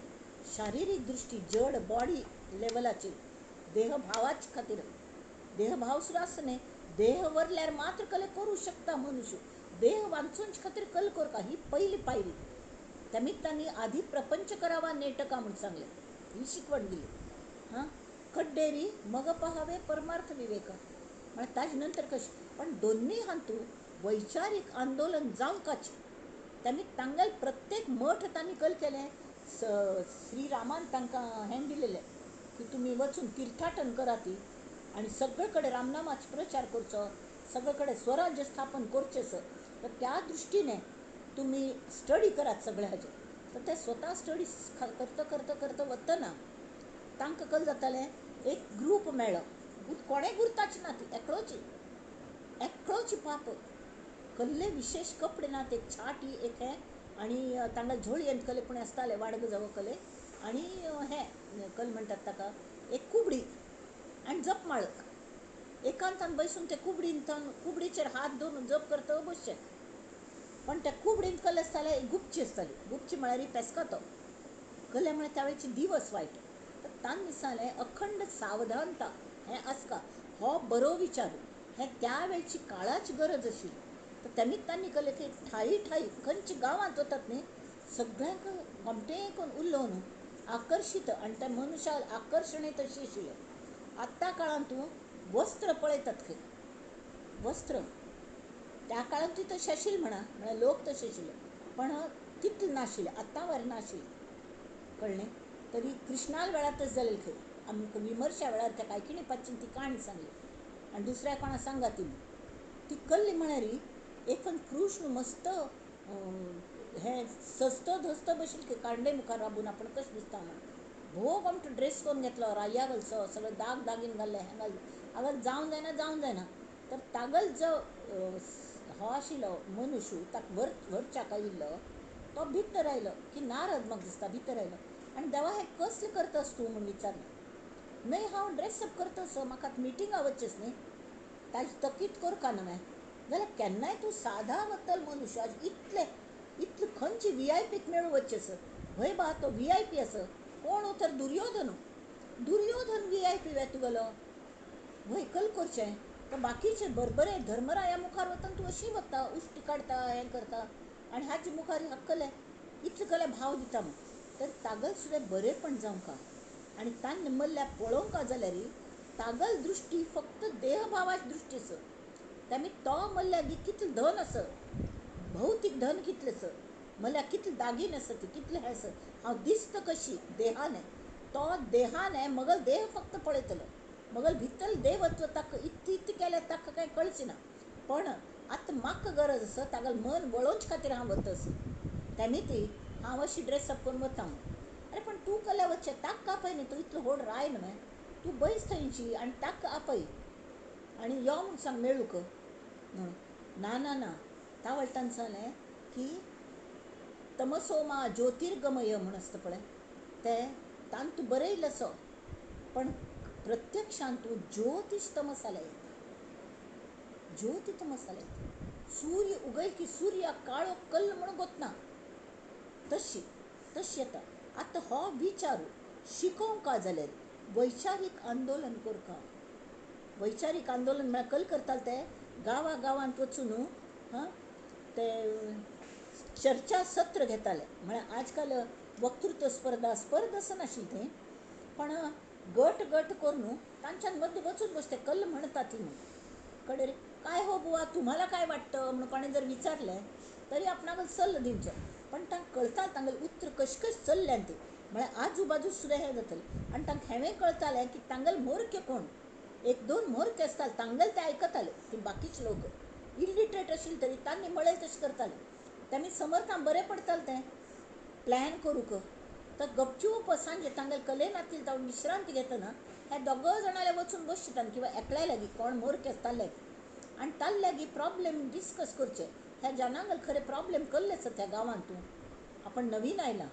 शारिरीक दृश्टी, जड बॉडी लेवलाचेर, देहभावाच खातीर, देहभाव सुद्दां आसता न्ही, देह वरल्यार मात्र कले करूं शकता मनुष्य, देह वांचूंच खातीर कल करका ही पयली पायरी. त्या निमित्तांनी आधी प्रपंच करावा नेटका म्हूण सांगलें, ही शिकवण दिली. हां, कड्डेरी मग पहावे परमार्थ विवेक म्हळ्यार ताजे नंतर कशें. पण दोन्ही हातूंत वैचारीक आंदोलन जावंकाच. त्यांनी तांगेल प्रत्येक मठ तांणी कल केलें. श्रीरामान तांकां हें दिलेलें की तुमी वचून तीर्थाटन करा ती आनी सगळे कडेन रामनामाचो प्रचार करचो, सगळे कडेन स्वराज्य स्थापन करचें. तर त्या दृश्टीने तुमी स्टडी करात सगळे हाजेर. तर ते स्वता स्टडी करता करता करता वतना तांकां कल जातालें, एक ग्रूप मेळ्ळो, कोणें गुर्ताच ना, ती एकलोची एकलोची पाप, कसले विशेश कपडे नात, एक छाटी एक हें आनी तांकां झोळयेंत कले पूण आसताले वाडग जावं कले आनी हें कल म्हणटात ताका एक कुबडी आनी जपमाळ. एकांतान बसून ते कुबडीन कुबडीचेर हात दवरून जप करता बसचें. पण त्या कुबडींत कल आसताले गुपची आसताली, गुपची म्हळ्यार पेस्कातो कले म्हळ्यार त्या वेळची दिवस वायट. तर तांणी सांगलें अखंड सावधानता हें आसका, हो बरो विचार, हें त्या वेळची काळाची गरज आशिल्ली. तर त्या निमित्तांनी कले की ठाई ठाई खंयच्या गांवांत वतात न्ही सगळ्यांक गोमटें करून उलोवन आकर्शीत, आनी त्या मनशाक आकर्शणें तशी आशिल्लें. आत्तां काळांत तूं वस्त्र पळयतात खंय, वस्त्र त्या काळांत ती तशें आशिल्लें म्हणा, म्हळ्यार लोक तशें आशिल्ले, पण तितलें नाशिल्लें, आतां वर नाशिल्लें, कळ्ळें. तरी कृष्णाल वेळार तशें जालें खंय, आमकां विमर्शा वेळार त्या कायकिणी पाचीन ती काणी सांगली आनी दुसऱ्या कोणा सांगा ती ती कल्ली म्हळ्यार एकन कृष्ण मस्त हें सजतो धजतो बशिल्लें की कांडे मुखार राबून आपूण कशें दिसता म्हूण. भोव आमटो ड्रेस करून घेतलो, राया घालचो, सगळें दाग दागीन घाल्लें, हें घाल्लें, हांगा जावन जायना जावन जायना. तर तागल जो हो आशिल्लो मनुष्य ताका व्हरच्याक आयिल्लो तो भितर आयलो की नारद म्हाका दिसता भितर आयलो आनी देवा हें कसलें करतास तूं म्हूण विचारलें. न्हय हांव ड्रेसअप करता म्हाका आतां मिटिंगा वचचेंच न्ही, ताजी तकीत करका न्हय. जाल्यार केन्नाय तूं सादा वतल मनुष्य आज इतले इतले खंयचे वी I पीक मेळूं वचचें सर. हय बा तो वी I P आसा, कोण तर Duryodhan, Duryodhan V I P तुगेलो, व्हय कल करचें. तर बाकीचे बरबरे धर्मराया मुखार वतना तूं अशी वता, उश्टी काडटा, हें करता आनी हाजे मुखार हक्कले इतले कले भाव दिता म्हूण. तर तागल सुद्दां बरेंपण जावंका आनी तांणी मल्ल्यार पळोवंका जाल्यार तागल दृश्टी फक्त देहभावाची दृश्टी आसा. तामी तो मल्ल्यार कितलें धन आसा, भौतीक धन कितलें आसा, मल्ल्यार कितलें दागीन आसा, ती कितलें हें आसा, हांव दिसता कशी देहाने, तो देहाने मगल देह फक्त पळयतलो. मगल भितर देवत्व ताका इत्त इत्त केल्यार ताका कांय कळचें ना. पण आतां म्हाका गरज आसा तागेलें मन वळोवचे खातीर हांव वता आसा. तेमी ती हांव अशी ड्रेसअप करून वता म्हूण. अरे पण तूं कल्या वचचें, ताका आपय न्ही, तूं इतलो व्हड राय न्हय, तूं बैस थंयची आनी ताका आपय आनी यो म्हूण सांग मेळूंक म्हणून. ना ना ना, तावळटान सांगलें की तमसोमा ज्योतिर्गमय म्हूण आसता पळय तें तांतू बरयलें असो, पण प्रत्यक्षांत तूं ज्योतिश तमसाला येता, ज्योती तमसाला येता. सूर्य उगयल की सूर्याक काळो कल्ल म्हूण गोतना तशी तशी येता. आतां हो विचार शिकोवंक जाल्यार वैचारीक आंदोलन करका. वैचारीक आंदोलन म्हळ्यार कल करताले ते गांवा गांवांत वचून हां ते चर्चा सत्र घेताले. म्हळ्यार आजकाल वक्तृत्व स्पर्धा स्पर्धा आसनाशिल्ली थंय, पण गट गट करून तांच्यान मदीं वचून बसते कल म्हणटा ती म्हूण. कडे काय हो बुवा तुम्हाला काय वाटतं म्हणून कोणें जर विचारलें तरी आपणाक सल्लो दिवचें, पण तांकां कळटा तांगेलें उतर कशें कशें चल्ल्यान ती, म्हळ्यार आजूबाजू सुद्दां हें जातलें. आनी तांकां हेंवूय कळटालें की तांगेले मोरके कोण, एक दोन मोरके आसताले तांगेले ते आयकताले, ती बाकीचे लोक इलिटरेट आशिल्ले तरी तांणी म्हळें तशें करताले. तांणी समर्थां बरें पडटालें तें प्लॅन करूंक. तर गपचूप सांजे तांगेले कलेनातील तांणी विश्रांती घेतना ह्या दोग जाणांले वचून बसचे तांणी किंवा एकल्या लागीं कोण मोरके आसता लागीं आनी ताले लागीं प्रॉब्लेम डिस्कस करचे. ह्या जनांगल खरें प्रॉब्लेम कल्ले आसा त्या गांवांत, तूं आपण नवीन आयला,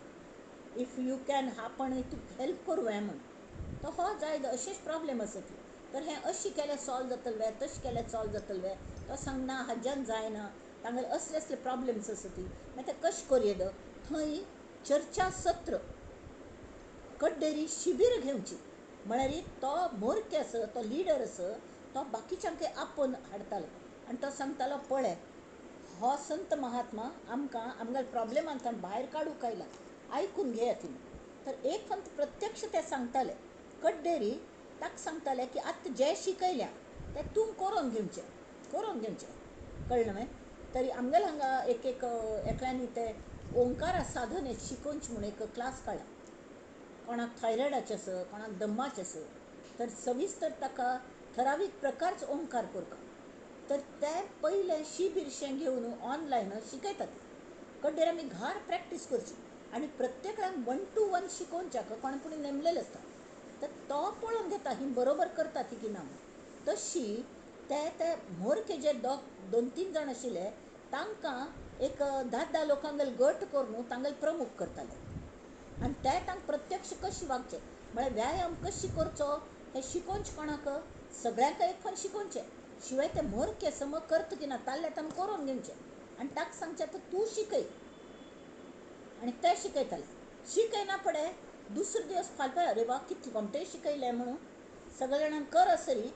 if you can आपण तूं हेल्प करूं हें म्हूण. तो हो जाय अशेंच प्रॉब्लेम आसा ती, तर हें अशें केल्यार सॉल्व जातलें वे, तशें केल्यार सॉल्व जातलें वे, तो सांगना हाज्यान जायना, तांगेले असले असले प्रॉब्लेम्स आसा ती, मागीर तें कशें करुया. थंय चर्चा सत्र कड्डेरी शिबीर घेवची, म्हळ्यार तो मोरके आसा तो लिडर आसा तो बाकीच्यांक आपोवन हाडटालो आनी तो सांगतालो पळय हो संत महात्मा आमकां आमगेल्या प्रॉब्लेमांतल्यान भायर काडूंक आयला, आयकून घेयात तुमी. तर एक फक्त प्रत्यक्ष ते सांगताले कड्डेरी ताका सांगताले की आतां जें शिकयल्या तें तूं करून घेवचें, करून घेवचें, कळ्ळें न्हय. तरी आमगेले हांगा एक एक एकल्यांनी ते ओंकारा साधने शिकोवचें म्हूण एक क्लास काडला. कोणाक थायरॉयडाचें आसा, कोणाक दम्माचें आसा, तर सविस्तर ताका ठरावीक प्रकारचो ओंकार करता. तर ते पयलें शिबीरशें घेवन ऑनलायन शिकयतात. कड्डेर आमी घार प्रॅक्टीस करची आनी प्रत्येकाक 1 to 1 शिकोवच्याक कोण पूण नेमलेलें आसता, तर तो पळोवन घेता ही बरोबर करता ती की ना. तशी ते ते मोरके जे दोन तीन जाण आशिल्ले तांकां एक 10-10 लोकांगेल गट करून तांगेले प्रमुख करताले आनी ते तांकां प्रत्यक्ष कशें वागचें म्हळ्यार व्यायाम कशें करचो हें शिकोवचें कोणाक, सगळ्यांक एक फावट शिकोवचें. शिवाय ते मोरके सम करता की ना ताल्ले तांकां करून घेवचें आनी ताका सांगचें आतां तूं शिकय, आनी ते शिकयताले. शिकयना फुडें दुसरे दिवस फाल्यां अरे वा कितलें कोमतें शिकयलें म्हणून सगळे जाणांक कर आसरी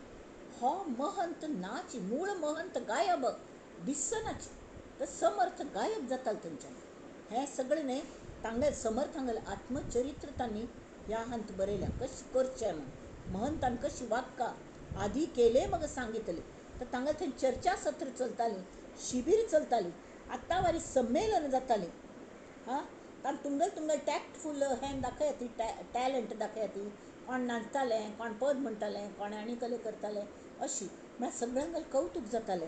हो महंत नाच, मूळ महंत गायब दिसनाच, तर समर्थ गायब जाताले थंयच्यान. हें सगळें न्हय तांगेले समर्थांगेलें आत्मचरित्र तांणी ह्या हांत बरयल्या कशें करचें म्हूण, महंतान कशी वागका आदी केले मग सांगितले. तर तांगेले थंय चर्चा सत्र चलतालीं, शिबीर चलतालीं, आतां वारी संमेलन जातालीं. हां तांकां तुमगेलें तुमगेलें टॅक्टफूल हें दाखयात ती टॅलंट दाखयात ती, कोण नाचतालें, कोण पद म्हणटालें, कोण आनी कले करतालें अशी म्हळ्यार सगळ्यांक कौतूक जातालें.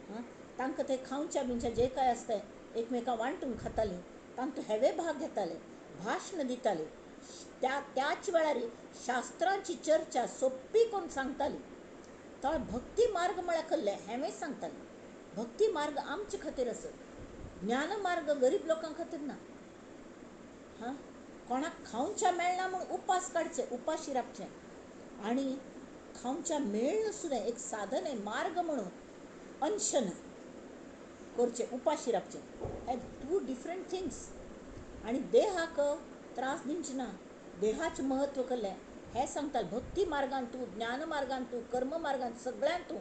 हां तांकां ते खावच्या बिवच्या जें कांय आसता एकमेकां वांटून खातालीं, तांतूं हेवे भाग घेताले, भाशण दिताले. त्या त्याच वेळार शास्त्रांची चर्चा सोंपी करून सांगताली. तो भक्ती मार्ग म्हळ्यार कसलें हेंवूय सांगताले. भक्ती मार्ग आमचे खातीर आसा, ज्ञान मार्ग गरीब लोकां खातीर ना. हां कोणाक खावच्या मेळना म्हूण उपास काडचे, उपाशी रावचें, आनी खावच्या मेळना सुद्दां एक साधन आहे मार्ग म्हणून अनशन करचें, उपाशी रावचें, हे टू डिफरंट थिंग्स. आनी देहाक त्रास दिवचें ना, देहाचें म्हत्व कसलें हें सांगतालें. भक्ती मार्गान तूं, ज्ञान मार्गान तूं, कर्म मार्गान सगळ्यान तूं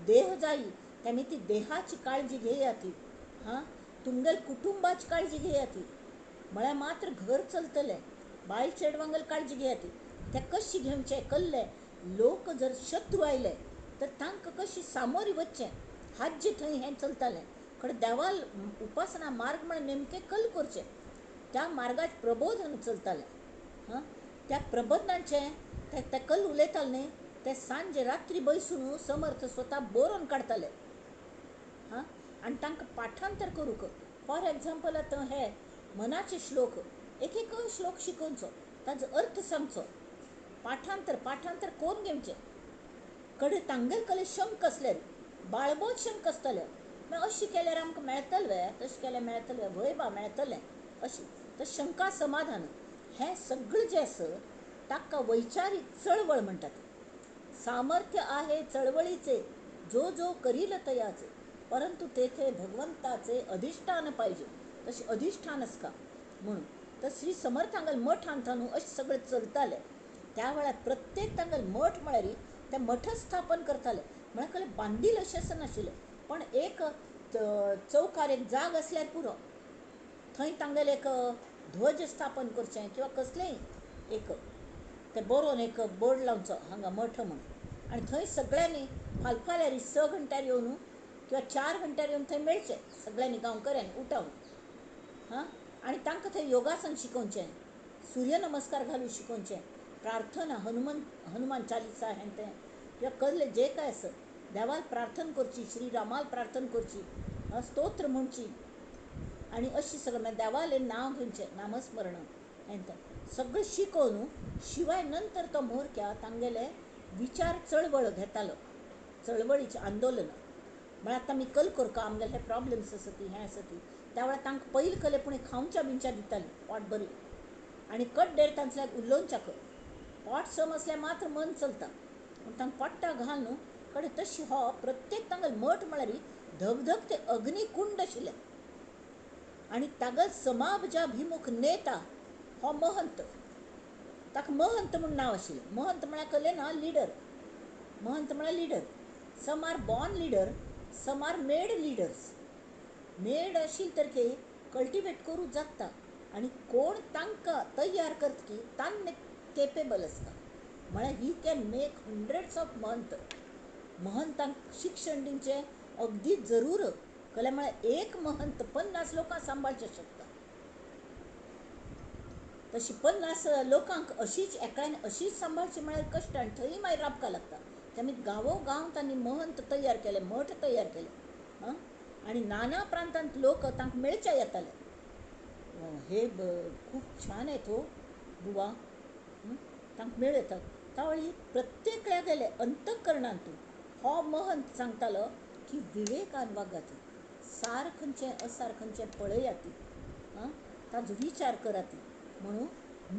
देह जायी, तेमी ती देहाची काळजी घेया ती, हां तुमगेले कुटुंबाची काळजी घेया ती, म्हळ्यार मात्र घर चलतलें. बायल चेडवांगेली काळजी घेया ती, ते कशी घेवचें कल्ले लोक जर शत्रू आयले तर तांकां कशी सामोरी वचचें हाजे थंय हें चलतालें. खरें देवाल उपासना मार्ग म्हळ्यार नेमकें कल करचें, त्या मार्गाचें प्रबोधन चलतालें. हां त्या प्रबोधनाचें ते कल उलयतालें न्ही, ते सांजे रात्री बैसून समर्थ स्वता बरोवन काडटाले. हां, आनी तांकां पाठांतर करूंक. फॉर एग्जाम्पल आतां हे मनाचे श्लोक एक एक श्लोक शिकोवचो, ताजो अर्थ सांगचो, पाठांतर पाठांतर करून घेवचें. कडे तांगेले कले शंक आसल्यार बाळबोत शंक आसताल्यो, मागीर अशें केल्यार आमकां मेळटलें वे, तशें केल्यार मेळटलें वे, व्हय बा मेळटलें अशें. तर शंका समाधान हें सगळें जें आसा ताका वैचारीक चळवळ म्हणटात. सामर्थ्य आहे चळवळीचे जो जो करील तयाचे, परंतु तेथे भगवंताचे अधिष्ठान पाहिजे. तशें अधिष्ठान आसता म्हणून तर श्री समर्थांगल मठांत न्हू अशें सगळें चलतालें. त्या वेळार प्रत्येक तांगेले मठ म्हळ्यार ते मठ स्थापन करताले. म्हळ्यार कसलें बांदील अशें आसनाशिल्लें, पण एक चौकार एक जाग आसल्यार पुरो, थंय तांगेलें एक ध्वज स्थापन करचें किंवा कसलेंय एक ते बरोवन एक बोर्ड लावचो हांगा मठ म्हूण, आनी थंय सगळ्यांनी फालफाल्यार 6 घंट्यार येवन किंवा 4 घंट्यार येवन थंय मेळचें सगळ्यांनी गांवकऱ्यांनी उठावन. हां, आनी तांकां थंय योगासन शिकोवचें, सूर्य नमस्कार घालून शिकोवचें, प्रार्थना, हनुमान हनुमान चालिसा हें तें किंवा कसलें जें काय आसा देवाक प्रार्थना करची, श्रीरामाक प्रार्थना करची, स्तोत्र म्हणची आनी अशें सगळें मागीर देवालें नांव घेवचें, नामस्मरण हें तें सगळें शिकोवन शिवाय नंतर तो म्होरक्या तांगेले विचार चळवळ घेतालो, चळवळीचें आंदोलन. म्हळ्यार आतां आमी कल करता, आमगेले हे प्रॉब्लम्स आसा ती हें आसा ती, त्या वेळार तांकां पयलीं कले पूण खावच्या बिंच्या दितालीं पोट बरी आनी कड्डेर तांचें उलोवच्याक पोट सम आसल्यार मात्र मन चलता, पूण तांकां पोट्टा घाल न्हू कडे. तशी हो प्रत्येक तांगेले मठ म्हळ्यार धगधग ते अग्निकुंड आशिल्लें. आनी तागेलो समाजाभिमुख नेता हो महंत, ताका महंत म्हूण नांव आशिल्लें. महंत म्हळ्यार कळ्ळें ना, लिडर. महंत म्हळ्यार leader. Some are born leader, some are made leaders. Made आशिल्ले तर की कल्टिवेट करूंक जाता आनी कोण तांकां तयार करता की तांणे केपेबल आसता. म्हळ्यार he can make hundreds of mahant. महंतांक शिक्षण दिवचें अगदी जरूर, कळ्ळें? म्हळ्यार एक महंत 50 लोकांक सांबाळचें शकता, तशी 50 लोकांक अशीच एकल्यान अशीच सांबाळची म्हळ्यार कश्ट, आनी थंय मागीर राबका लागता. तेमी गांवोगांव तांणी महंत तयार केले, मठ तयार केले. हां, आनी नाना प्रांतांत लोक तांकां मेळच्या येताले. हे खूब छान आहेत हो बुवा, तांकां मेळ येतात. तावळी प्रत्येकल्या गेले अंतःकरणांतून हो महंत सांगतालो की विवेकान वागात, सार खंयचें असार खंयचें पळयात, आं, ताजो विचार करात, म्हणून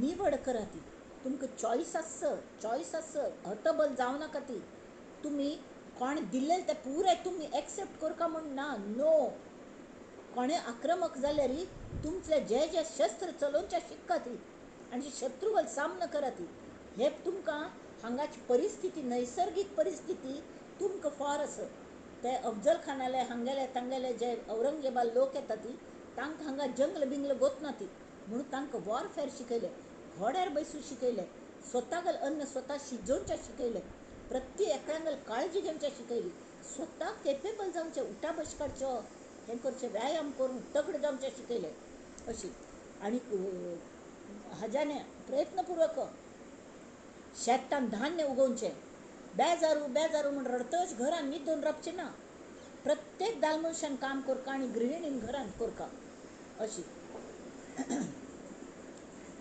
निवड करात. तुमकां चॉयस आस, चॉयस आस, हतबल जावं नाका. ती तुमी कोणें दिल्लें तें पुराय तुमी एक्सेप्ट करका म्हूण ना, नो. कोणें आक्रमक जाल्यार तुमचे जे जे शस्त्र चलोवचे शिकात आनी शत्रू सामनो करात. हे तुमकां हांगाची परिस्थिती, नैसर्गीक परिस्थिती तुमकां फॉर आसा. ते अफजल खानाले हांगेले तांगेले जे औरंगजेबा लोक येता ती तांकां हांगा जंगल बिंगल गोतना ती, म्हणून तांकां वॉरफेअर शिकयलें, घोड्यार बसून शिकयलें, स्वतागल अन्न स्वता शिजोवचें शिकयलें, प्रत्येक एकल्यागल काळजी घेवचें शिकयली, स्वता केपेबल जावचें, उठाबश काडचो, हें करचें, व्यायाम करून तगड जावचें शिकयलें अशी. आनी हाज्याने प्रयत्नपूर्वक शेतान धान्य उगोवचें, बेजारू बेजारू म्हूण रडतच घरान न्हिदून रावचें ना. प्रत्येक दालमनशान काम करका आनी गृहिणीन घरांत करका अशी.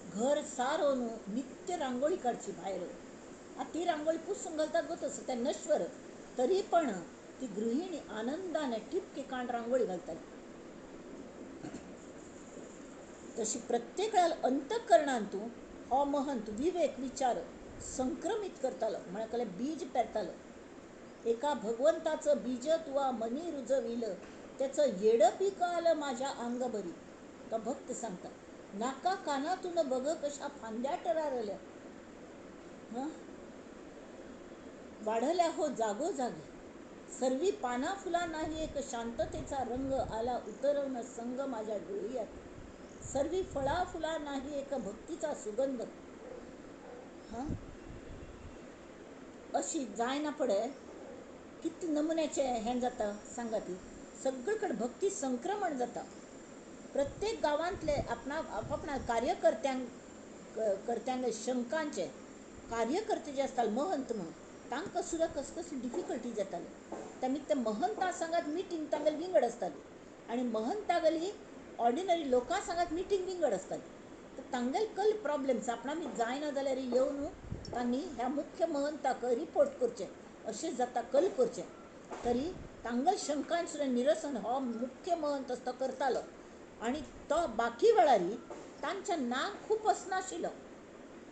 घर सारोवन नित्य रांगोळी काडची भायर. आतां ती रांगोळी पुसून घालतात गो तसो तें नश्वर, तरी पण ती गृहिणी आनंदान टिपके काण रांगोळी घालताली. तशी प्रत्येक वेळार अंतःकरणांतू हो महंत विवेक विचार संक्रमीत करतालो, म्हळ्यार कसलें बीज पेरतालो. एका भगवंताचं बीज तुवा मनी रुजविलं, त्याचं येडं पीक आलं माझ्या अंगभरी. तो भक्त सांगता, नाका कानातून बघ कशा फांद्या टरारल्या, हं वाढल्या हो जागोजागी, सर्वी पाना फुला नाही एक शांततेचा रंग आला उतरवण संग माझ्या डोळ्यात, सर्वी फळा फुला नाही एक भक्तीचा सुगंध. हां, अशी जायना पडे कितले नमुन्याचे हें जाता सांगा. ती सगळीकडे भक्ती संक्रमण जाता. प्रत्येक गांवांतले आपणा आपापणा कार्यकर्त्यांक कर्त्यांक शंकांचे कार्यकर्ते जे आसताले महंत म्हणून तांकां सुद्दां कसली कसली डिफिकल्टीज येताल्यो. तेमी ते महंता सांगात मिटींग तांगेली विंगड आसताली आनी महंतागली ऑर्डिनरी लोकां सांगात मिटींग विंगड आसताली. तर तांगेले कल प्रॉब्लम्स आपणाक जायना जाल्यार येवन तांणी ह्या मुख्य महंताक रिपोर्ट करचें अशें जाता कल करचें. तरी तांगेले शंकान सुद्दां निरसन हो मुख्य महंत आसा तो करतालो. आनी तो बाकी वेळार तांच्या नाक खूब आसनाशिल्लो,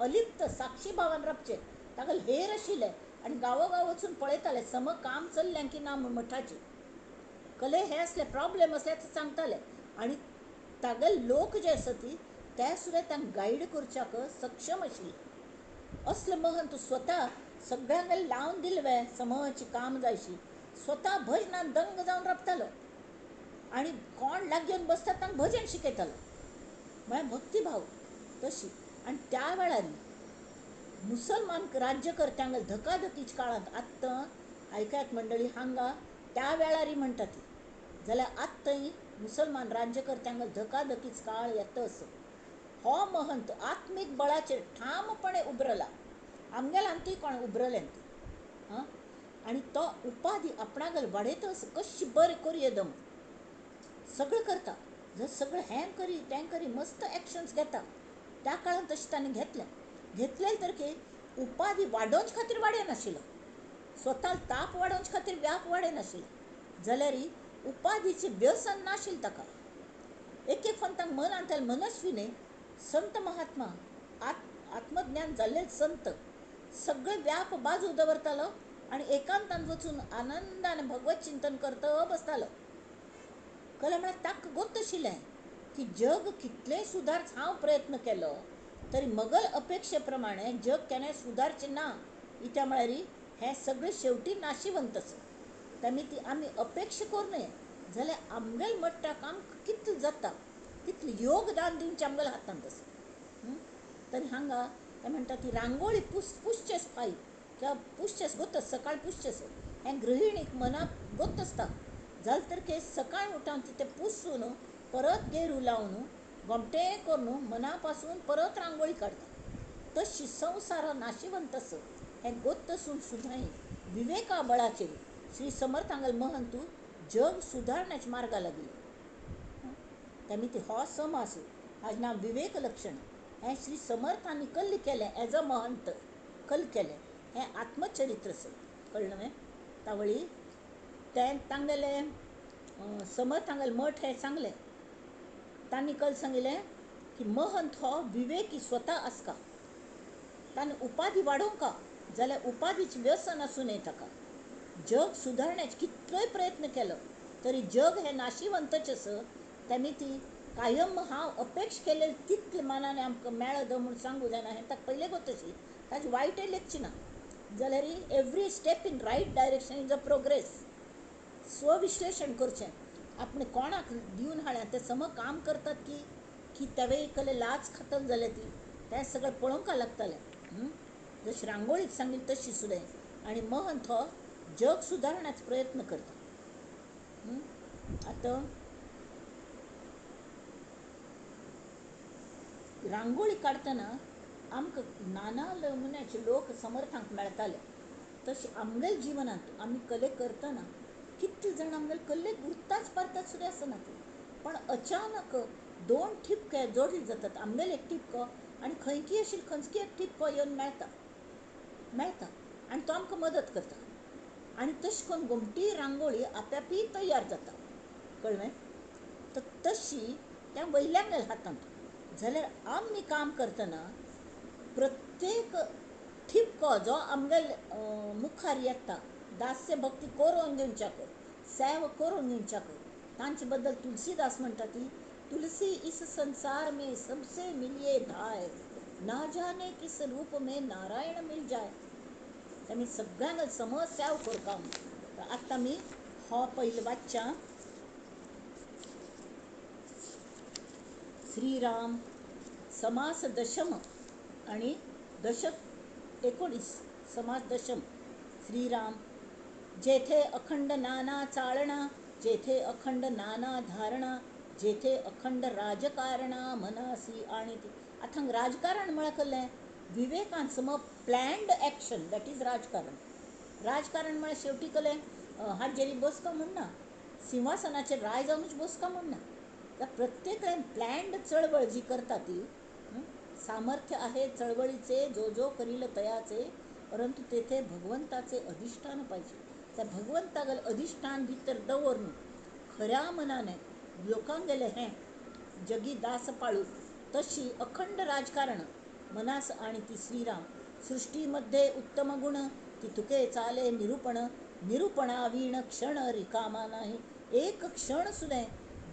अलिप्त साक्षी भावान रावचें, ताका हेर आशिल्ले आनी गांवोगांव वचून पळयताले सम काम चल्लें की ना म्हूण मठाचें. कले हे असले प्रॉब्लेम आसले ते सांगताले आनी तागेले लोक जे आसा ती ते सुद्दां तांकां गायड करच्याक सक्षम आशिल्ले. असले महंत स्वता सगळ्यांक लावन दिले समूहाची काम जायशी, स्वता भजनान दंग जावन राबतालो आनी कोण लागीं येवन बसता तांकां भजन शिकयतालो, म्हळ्यार भक्तिभाव तशी. आनी त्या वेळार मुसलमान राज्यकर्त्यांक धकाधकीच्या काळांत आत्तां आयकात मंडळी हांगा त्या वेळार म्हणटा ती जाल्यार आत्तांय मुसलमान राज्यकर्त्यांक धकाधकीच काळ येता असो. हो महंत आत्मीक बळाचेर ठामपणे उबरला, आमगेल्यान कोण उबरलें ती हां. आनी तो उपाधी आपणागेल वाडयता कशी बरें करूं दम सगळें करता, जर सगळें हें करी तें करी मस्त एक्शन्स घेता. त्या काळान तशें ताणें घेतलें, घेतलें तर की उपाधी वाडोवचे खातीर वाडयनाशिल्लो, स्वता ताप वाडोवचे खातीर व्याप वाडयनाशिल्लो, जाल्यार उपाधीचें व्यसन नाशिल्लें ताका. एक एक फावट तांकां मनांत मनस्वी न्ही संत महात्मा आत्मज्ञान जाल्ले संत सगळे व्याप बाजू दवरतालो आनी एकांतान वचून आनंदान भगवत चिंतन करत बसतालो. कळ्ळें म्हळ्यार ताका गोत आशिल्लें की जग कितलेंय सुदारच हांव प्रयत्न केलो तरी मगल अपेक्षे प्रमाणे जग केन्नाय सुदारचें ना. इत्या म्हळ्यार हें सगळें शेवटी नाशिवंत आसा. तेमी ती आमी अपेक्षा करूं नये जाल्यार आमगेले मट्टाक आमकां कितलें जाता तितलें योगदान दिवचें आमगेल्या हातांत आसा. तरी हांगा ते म्हणटा ती रांगोळी पुसचेच फाय किंवा पुसचेच गोत सकाळ पुसचेच हें गृहिणीक मनाक गोत आसता. जालें तर के सकाळ उठून ती तें पुसून परत गेरू लावन गोमटें करून मना पासून परत रांगोळी काडटा. तशी संवसार नाशिवंत आसा हें गोत आसून सुद्दां विवेका बळाचेर श्री समर्थांगल महंत जग सुदारण्याच्या मार्गा लागिल्लो. तेमी ती हो समास हाजें नांव विवेक लक्षण हें श्री समर्थांनी कल्ल केलें एज अ महंत कल केलें हें आत्मचरित्र आसा. कळ्ळें न्हय तावळी तें तांगेलें समर्थांगेलें मठ हें सांगलें. तांणी कल सांगिल्लें की महंत हो विवेकी स्वता आसका, ताणें उपाधी वाडोवंका जाल्यार उपाधीचें व्यसन आसूं नये ताका. जग सुदारण्याचे कितलोय प्रयत्न केलो तरी जग हें नाशिवंतच आसा. तेमी ती कायम हांव अपेक्षा केलेली तितले मानान आमकां मेळत म्हूण सांगू जायना हें ताका पयलें गोत आशिल्लें, ताजें वायटय लेखचें ना. जाल्यार every step in right direction is a progress. स्वविश्लेशण करचें, आपणें कोणाक दिवन हाडल्या तें सम काम करतात की की तेवेय कले लाच खातल जाल्या ती तें सगळें पळोवंक लागतालें. जशी रांगोळीक सांगिल्ली तशी सुद्दां. आनी महंत हो जग सुदारण्याचो प्रयत्न करता. आतां रांगोळी काडटना आमकां नाना नमुन्याचे लोक समर्थांक मेळटाले. तशें आमगेल्या जिवनांत आमी कले करतना कितले जाण आमगेले कल्लेक उरताच परतात सुद्दां आसना ती, पण अचानक दोन ठिपके जोडले जातात, आमगेले एक ठिपको आनी खंयकी आशिल्ली खंयची एक ठिपको येवन मेळटा मेळटा आनी तो आमकां मदत करता आनी तशें करून गोमटी रांगोळी आपापी तयार जाता. कळ्ळें? तर तशी त्या वयल्यान हातांत जाल्यार आमी काम करतना प्रत्येक ठिपको जो आमगेले मुखार येता दास्य भक्ती करून घेवच्याक सेव करून घेवच्याक तांचे बद्दल तुलसीदास म्हणटा ती तुलसी इस संसार में सबसे मिलिये धाय ना जाने किस रूप में नारायण मिल जाय. आमी सगळ्यांक समज सेव करता. आतां आमी हो पयलो वाच्च्या श्रीराम समास दशम आनी दशक 19 समास दशम. श्रीराम जेथे अखंड नाना चाळणा जेथे अखंड नाना धारणा जेथे अखंड राजकारणा मनासी आणि ती. आतां राजकारण म्हळ्यार कसलें? विवेकान सम प्लॅन्ड एक्शन that is राजकारण. राजकारण म्हळ्यार शेवटी कलें हाजेरी बसका म्हूण ना, सिंहासनाचेर राय जावनूच बसका म्हूण ना. त्या प्रत्येक प्लॅन्ड चळवळ जी करता ती सामर्थ्य आहे चळवळीचे, जो जो करील तयाचे, परंतु तेथे भगवंताचे अधिष्ठान पाहिजे. त्या भगवंतागेलें अधिष्ठान भितर दवरून खऱ्या मनाने लोकांगेलें हें जगी दास पाळू तशी अखंड राजकारण मनास आणि ती श्रीराम. सृष्टीमध्ये उत्तम गुण तितुके चाले निरूपण, निरूपणा वीण क्षण रिकामा नाही. एक क्षण सुद्दां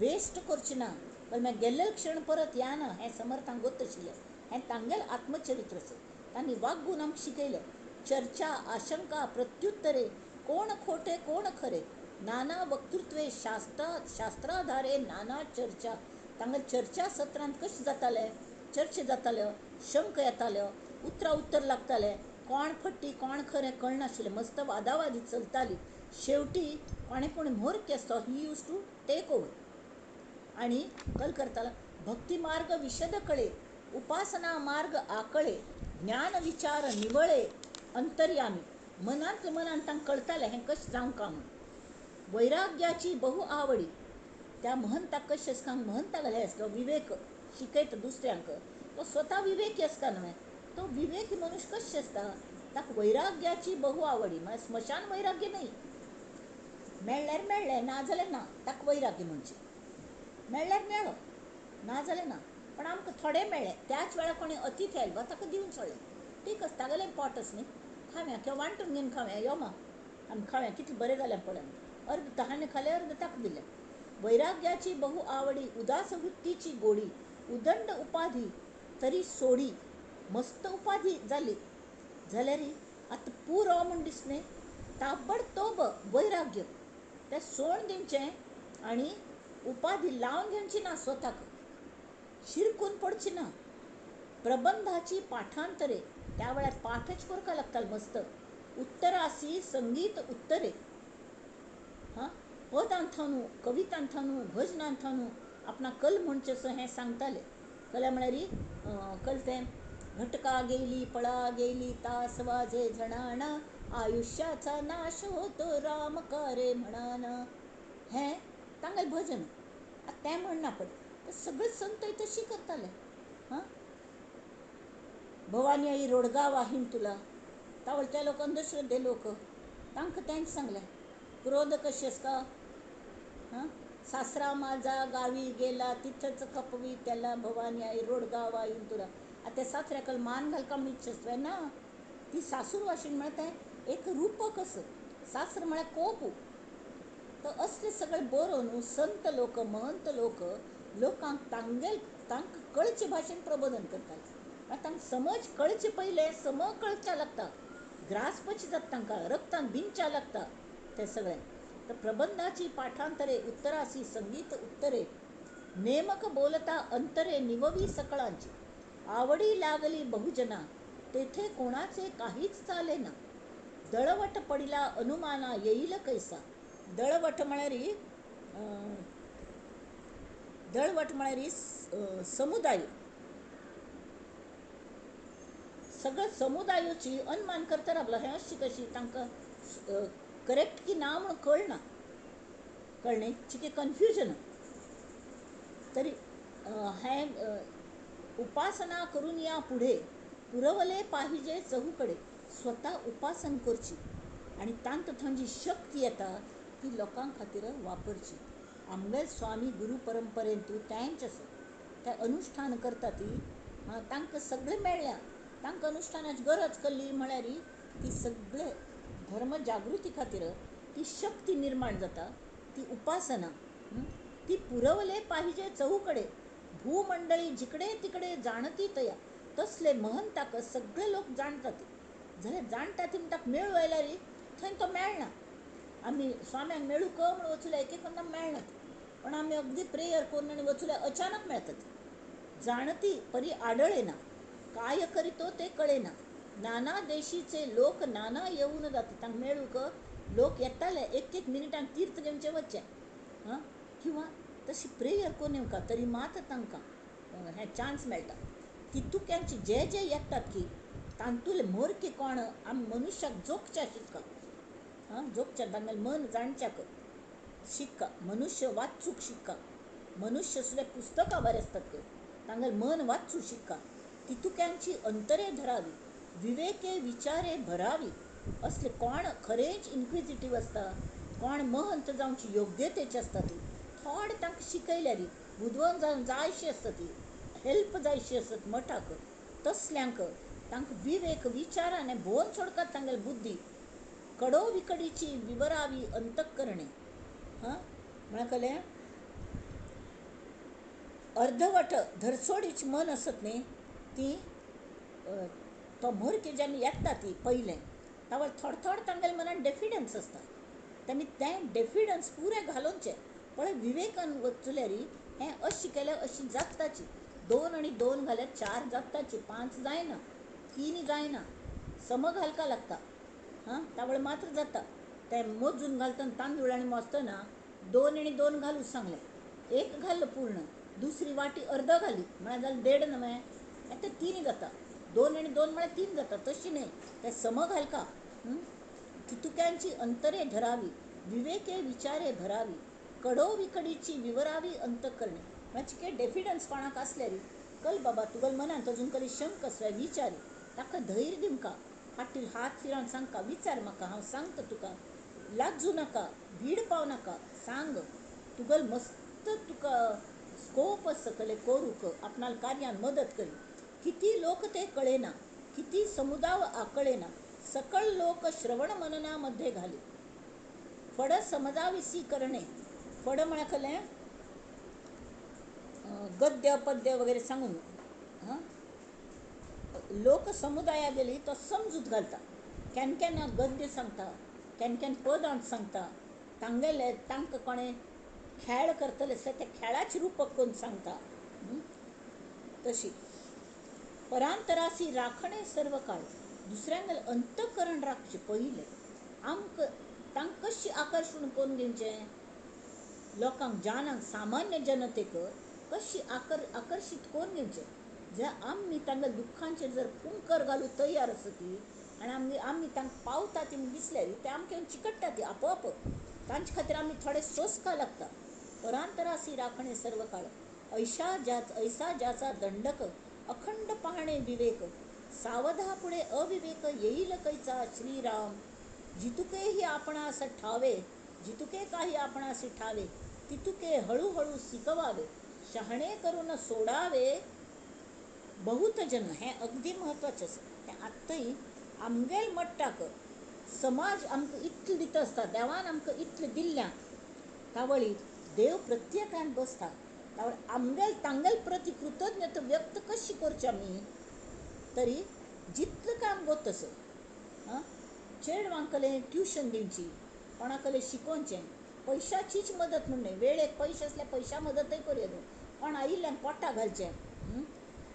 वेस्ट करची ना, पण मागीर गेल्ले क्षण परत येना हें समर्थांक गोत आशिल्लें. हें तांगेलें आत्मचरित्र आसा. तांणी वागून आमकां शिकयलें. चर्चा आशंका प्रत्युत्तरे, कोण खोटे कोण खरे, नाना वक्तृत्वे शास्त्राधारे नाना चर्चा. तांगेले चर्चा सत्रांत कशें जातालें, चर्चा जाताल्यो, शंक येताल्यो, उतरा उत्तर लागतालें, कोण फटी कोण खरें कळनाशिल्लें, मस्त वादावादी चलताली. शेवटी कोणें कोण म्हूर्त आसता, he used to take over आनी कल करतालो. भक्ती मार्ग विशद कळे, उपासना मार्ग आकळे, ज्ञान विचार निवळे अंतर्यामी. मनांतले मनान तांकां कळतालें हें कशें जावंक काय म्हूण. वैराग्याची बहु आवडी, त्या महंताक कशें आसता, महंताक हें आसता विवेक शिकयता दुसऱ्यांक, तो स्वता विवेकी आसता न्हय, तो विवेकी मनुष्य कशें आसता, ताका वैराग्याची बहु आवडी. म्हळ्यार स्मशान वैराग्य न्हय, मेळ्ळ्यार मेळ्ळें ना जाल्यार ना, ताका वैराग्य म्हणचें. मेळ्ळ्यार मेळ्ळो ना जाल्यार ना, पण आमकां थोडें मेळ्ळें त्याच वेळार कोणी अतिथी आयलो ताका दिवन सोडलें, ठीक आसा, तागेलें पोट आसा न्ही, खावया किंवा वांटून घेवन खावया, यो मा आमी खावया, कितलें बरें जालें पळय, अर्द ताणें खालें अर्द ताका दिलें. वैराग्याची बहु आवडी, उदास वृत्तीची गोडी, उदंड उपाधी तरी सोडी. मस्त उपाधी जाली जाल्यार आतां पुरो म्हूण दिसलें, ताबडतोब वैराग्य तें सोड दिवचें आनी उपाधी लावन घेवची ना, स्वताक शिरकून पडची ना. प्रबंधाची पाठांतरे, त्या वेळार पाठच करपाक लागताले मस्त. उत्तरासी संगीत उत्तरे, हां, पदांथानू कवितांथानू भजनांथानू आपणाक कल म्हणचें असो हें सांगताले. कला म्हळ्यार कल तें घटका गेली पळा गेली तास वाजे झणाणा, आयुष्याचा नाश होतो राम कारे म्हणाना, हें तांगेलें भजन. आतां तें म्हणना पळय, ते सगळे संत तशी करताले. हां, भवानी आई रोडगा वाहीन तुला, तावळ ते लोक अंधश्रद्धे लोक, तांकां तेंच सांगलें. क्रोध कशें आसता, हां, सासरा माझा गावी गेला तिथंच खपवी त्याला, भवानी आई रोडगा वाहीन तुला. आतां त्या सासऱ्याक मान घालका म्हूण इच्छा आसता ना, ती सासूर वाशीन म्हळ्यार तें एक रूपक आसा, सासर म्हळ्यार कोप. तर असले सगळे बरोवन संत लोक महंत लोक लोकांक तांगेल तांकां कळचे भाशेन प्रबोधन करताले. तांकां समज कळचे पयलें सम कळच्या लागता, ग्रासपची जाता तांकां, रक्तान बिनच्या लागता ते सगळें. तर प्रबंधाची पाठांतरे उत्तरासी संगीत उत्तरे, नेमक बोलता अंतरे निववी सकळांची, आवडी लागली बहुजना तेथे कोणाचे काहीच चाले ना, दळवट पडिला अनुमाना येईल कैसा. दळवट म्हळ्यार दळवट म्हळ्यार समुदाय, सगळे समुदायाची अनुमान करता रावला. हें अशी कशी तांकां करेक्ट की ना म्हूण कळना, कळ्ळें चिके कन्फ्युजन. तरी हें उपासना करून या पुढे पुरवले पाहिजे चहूकडे. स्वता उपासन करची आनी तांतूत जी शक्ती येता ती लोकां खातीर वापरची. आमगे स्वामी गुरू परंपरेंतू तेंच आसा, तें अनुश्ठान करता ती तांकां सगळें मेळ्ळ्या, तांकां अनुश्ठानाची गरज कसली म्हळ्यार ती सगळे धर्म जागृती खातीर ती शक्ती निर्माण जाता, ती उपासना ती पुरवले पाहिजे चहूकडे. भूमंडळी जिकडे तिकडे जाणती तया, तसले महंताक सगळे लोक जाणतात. जाल्यार जाणटा ती म्हणटा मेळू आयल्यार थंय तो मेळना. आमी स्वाम्यांक मेळू क म्हूण वचुल्या एक एकदां मेळनात, पण आमी अगदी प्रेयर करून आनी वचुल्या अचानक मेळतात. जाणती परी आडळे ना, काय करीतो ते कळेना, नाना देशीचे लोक नाना येवन जाता. तांकां मेळूंक लोक येताले एक एक मिनटान तीर्थ घेवचें वचचें, हां, किंवां तशी प्रेयर करून येवंका तरी मात तांकां हें चान्स मेळटा. तितुक्यांचे जे जे येतात की तांतुले मोरके कोण आमी मनुष्याक जोखचे आशिल्ले का आं जोगच्या तांगेलें मन जाणच्याक शिक्का मनुष्य वाचूंक शिक्का मनुष्य सुद्दां पुस्तकां बरें आसतात ते तांगेलें मन वाचूंक शिक्का तितुक्यांची अंतरे धरावी विवेके विचारे भरावी. असले कोण खरेंच इन्क्विजिटीव आसता, कोण महंत जावची योग्यतेची आसता, ती थोडे तांकां शिकयल्यार बुदवंत जावन जायशी आसता, ती हेल्प जायशी आसत मठाक, तसल्यांक तांकां विवेक विचारान भोवन सोडकात तांगेली बुद्धी कडोविकडीची विवरावी अंतकरणे. हां म्हळ्यार कळ्ळें, अर्धवट धरसोडीच मन आसत न्ही ती तो म्हर्के जेन्ना येता ती पयलें तावळ थोडे थोडे तांगेल्या मनान डेफिडन्स आसता, तेमी तें डेफिडन्स पुरें घालोवचें. पळय विवेकान वचल्यार हें अशें केल्यार अशी जाताची, 2 आनी 2 घाल्यार 4 जाताची, 5 जायना, 3 जायना, सम घालका लागता. हां तावळ मात्र जाता. तें मोजून घालतना तांदूळ आनी मोजतना 2 आनी 2 घालूं सांगलें, एक घाललो पूर्ण, दुसरी वाटी अर्द घाली म्हळ्यार जालें 1.5 न्हय, आतां 3 जाता, 2 आनी 2 म्हळ्यार 3 जाता. तशी न्हय, तें सम घालका. तितुक्यांची अंतरे धरावी विवेके विचारे भरावी कडोविकडीची विवरावी अंतकरणे. म्हणजे कितें डेफिडन्स कोणाक आसल्यार कल बाबा तुगेल्या मनांत अजून कली शंक आसल्यार विचारी, ताका धैर्य दिवंका, फाटीर हात फिरावन सांगका विचार म्हाका, हांव सांगता तुका, लाजू नाका, भीड पाव नाका, सांग तुगेल मस्त तुका स्कोप आसा कले करूंक, आपणाल्या कार्यान मदत करी. किती लोक ते कळेना, किती समुदाय आकळेना, सकळ लोक श्रवण मननामध्ये घाली. फड समजाविसी करणे, फड म्हळ्यार कळ्ळें गद्य पद्य वगैरे सांगून हां लोक समुदाया गेली तो समजूत घालता. केन्ना केन्ना गद्य सांगता, केन्ना केन्ना पदांत सांगता, तांगेले तांकां कोणें खेळ करतले आसल्यार त्या खेळाचें रूपक करून सांगता. तशी परांतरासी राखणे सर्व काळ, दुसऱ्यांगेलें अंतकरण राखचें पयलें. आमकां तांकां कशी आकर्शण करून घेवचें लोकांक, जानांक, सामान्य जनतेक कशी आकर्शीत करून घेवचें. जे आमी तांकां दुख्खांचेर जर फुंकर घालूंक तयार आसा ती आनी आमी तांकां पावता ती दिसल्यार ते आमकां येवन चिकट्टा ती आपोआप. तांचे खातीर आमी थोडे सोंसका लागता. परांतरासी राखणे सर्व काळ, ऐशा ऐसा ज्याचा दंडक अखंड पाहणे विवेक, सावधा पुढे अविवेक येईल कैचा श्रीराम. जितुकेही आपणास ठावे, जितुके काही आपणास ठावे, तितुके हळूहळू शिकवावे, शहाणे करून सोडावे बहुत जन. हें अगदी म्हत्वाचें आसा. हें आत्ताय आमगेल मट्टाक समाज आमकां इतलें दिता आसता, देवान आमकां इतलें दिल्ल्यान तावळी देव प्रत्येकान बसता. तावळ आमगेल तांगेल प्रती कृतज्ञता व्यक्त कशी करची आमी, तरी जितलें काम गोत तसो आं चेडवांकले ट्युशन दिवची, कोणाकले शिकोवचें, पयशाचीच मदत म्हूण न्हय, वेळेक पयशे आसल्यार पयशा मदतय करूं येता, कोण आयिल्ल्यान पोटा घालचें.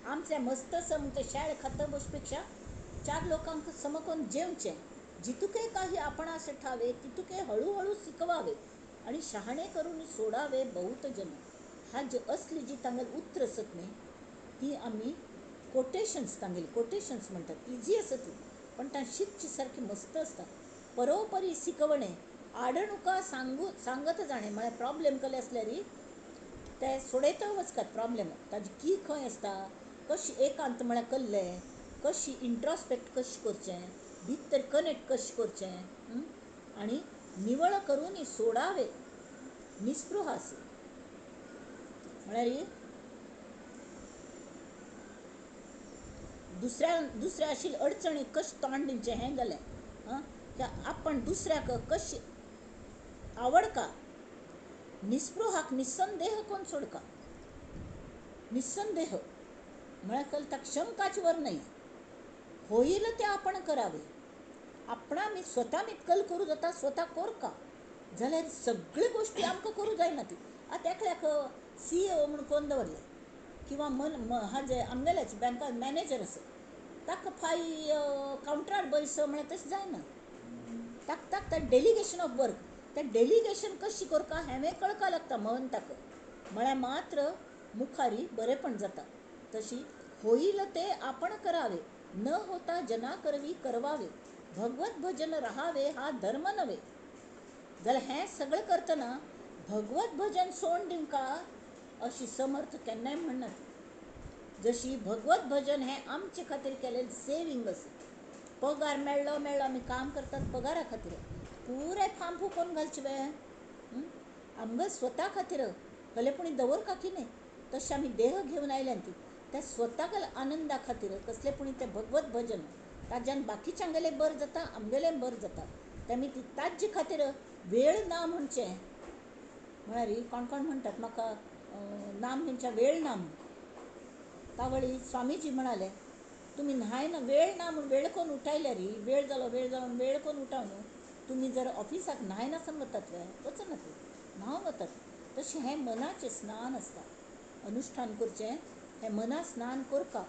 आमचें मस्त म्हणटा शेळ खाता बसपेक्षा 4 लोकांक समकोन जेवचें. जितुके काही आपणास ठावे तितुके हळूहळू शिकवावे आनी शहाणे करून सोडावे बहुत जन. हा जे असली जी तांगेली उतरां आसत न्ही ती आमी कोटेशन्स, तांगेली कोटेशन्स म्हणटात, इजी आसा ती, पण तां शिकची सारकी मस्त आसता. परोपरी शिकवणे आडणुका सांगत जाणे, म्हळ्यार प्रॉब्लेम कसले आसल्यार ते सोडयता वचकात प्रॉब्लेम, ताजी की खंय आसता, कशी एकांत म्हळ्यार कल्लें, कशी इंट्रोस्पेक्ट कशें करचें, भितर कनेक्ट कशें करचें आनी निवळ करून सोडावे निस्पृहास. म्हळ्यार दुसऱ्या आशिल्ल्या अडचणीक कशें तोंड दिवचें हें जालें. आं आपण दुसऱ्याक कशी आवडका, निस्पृहाक निस्संदेह कोण सोडका. निस्संदेह म्हळ्यार कल ताका शंकाची वर नाही, होईल ते आपण करावे. आपणा मी स्वता मी कल करूं जाता, स्वता कोरका जाल्यार सगळ्यो गोश्टी आमकां करूं जायना ती. आतां एकल्याक सी ए ओ म्हूण कोण दवरलें किंवां मन हाजे आमगेल्याच बँकान मॅनेजर आसा, ताका फाय कावंटरार बैस म्हळ्यार तशें जायना. ताका ताका डेलिगेशन ऑफ वर्क, तें डेलिगेशन कशें करका हेंवें कळका लागता मन ताका, म्हळ्यार मात्र मुखारी बरेंपण जाता. तशी होईल ते आपण करावे, न होता जना करवी करवावे, भगवत भजन राहावे हा धर्म नव्हे. जाल्यार हें सगळें करतना भगवत भजन सोडून दिवंका अशी समर्थ केन्नाय म्हणनात. जशी भगवत भजन हें आमचे खातीर केलेलें सेवींग आसा. पगार मेळ्ळो मेळ्ळो, आमी काम करतात पगारा खातीर, पुराय फांब फुकोवन घालचे वे आमकां स्वता खातीर भले पूण दवरका की न्हय. तशें आमी देह घेवन आयल्यान ती त्या स्वताक आनंदा खातीर कसलें पूण तें भगवत भजन ताज्यान बाकीच्यांगेलें बरें जाता, आमगेलें बरें जाता. तेमी ती ताजे खातीर वेळ ना म्हणचें म्हळ्यार कोण कोण म्हणटात म्हाका नाम घेवच्या वेळ ना म्हूण. तावळी स्वामीजी म्हणाले तुमी न्हाय ना वेळ ना म्हूण वेळ कोन्न उठायल्यार वेळ जालो वेळ जालो म्हूण वेळ कोन्न उठाव न्हू. तुमी जर ऑफिसाक न्हाय नासतना वतात वे वचनात, न्हांवन वतात. तशें हें मनाचें स्नान आसता, अनुष्ठान करचें हें मना स्नान करका.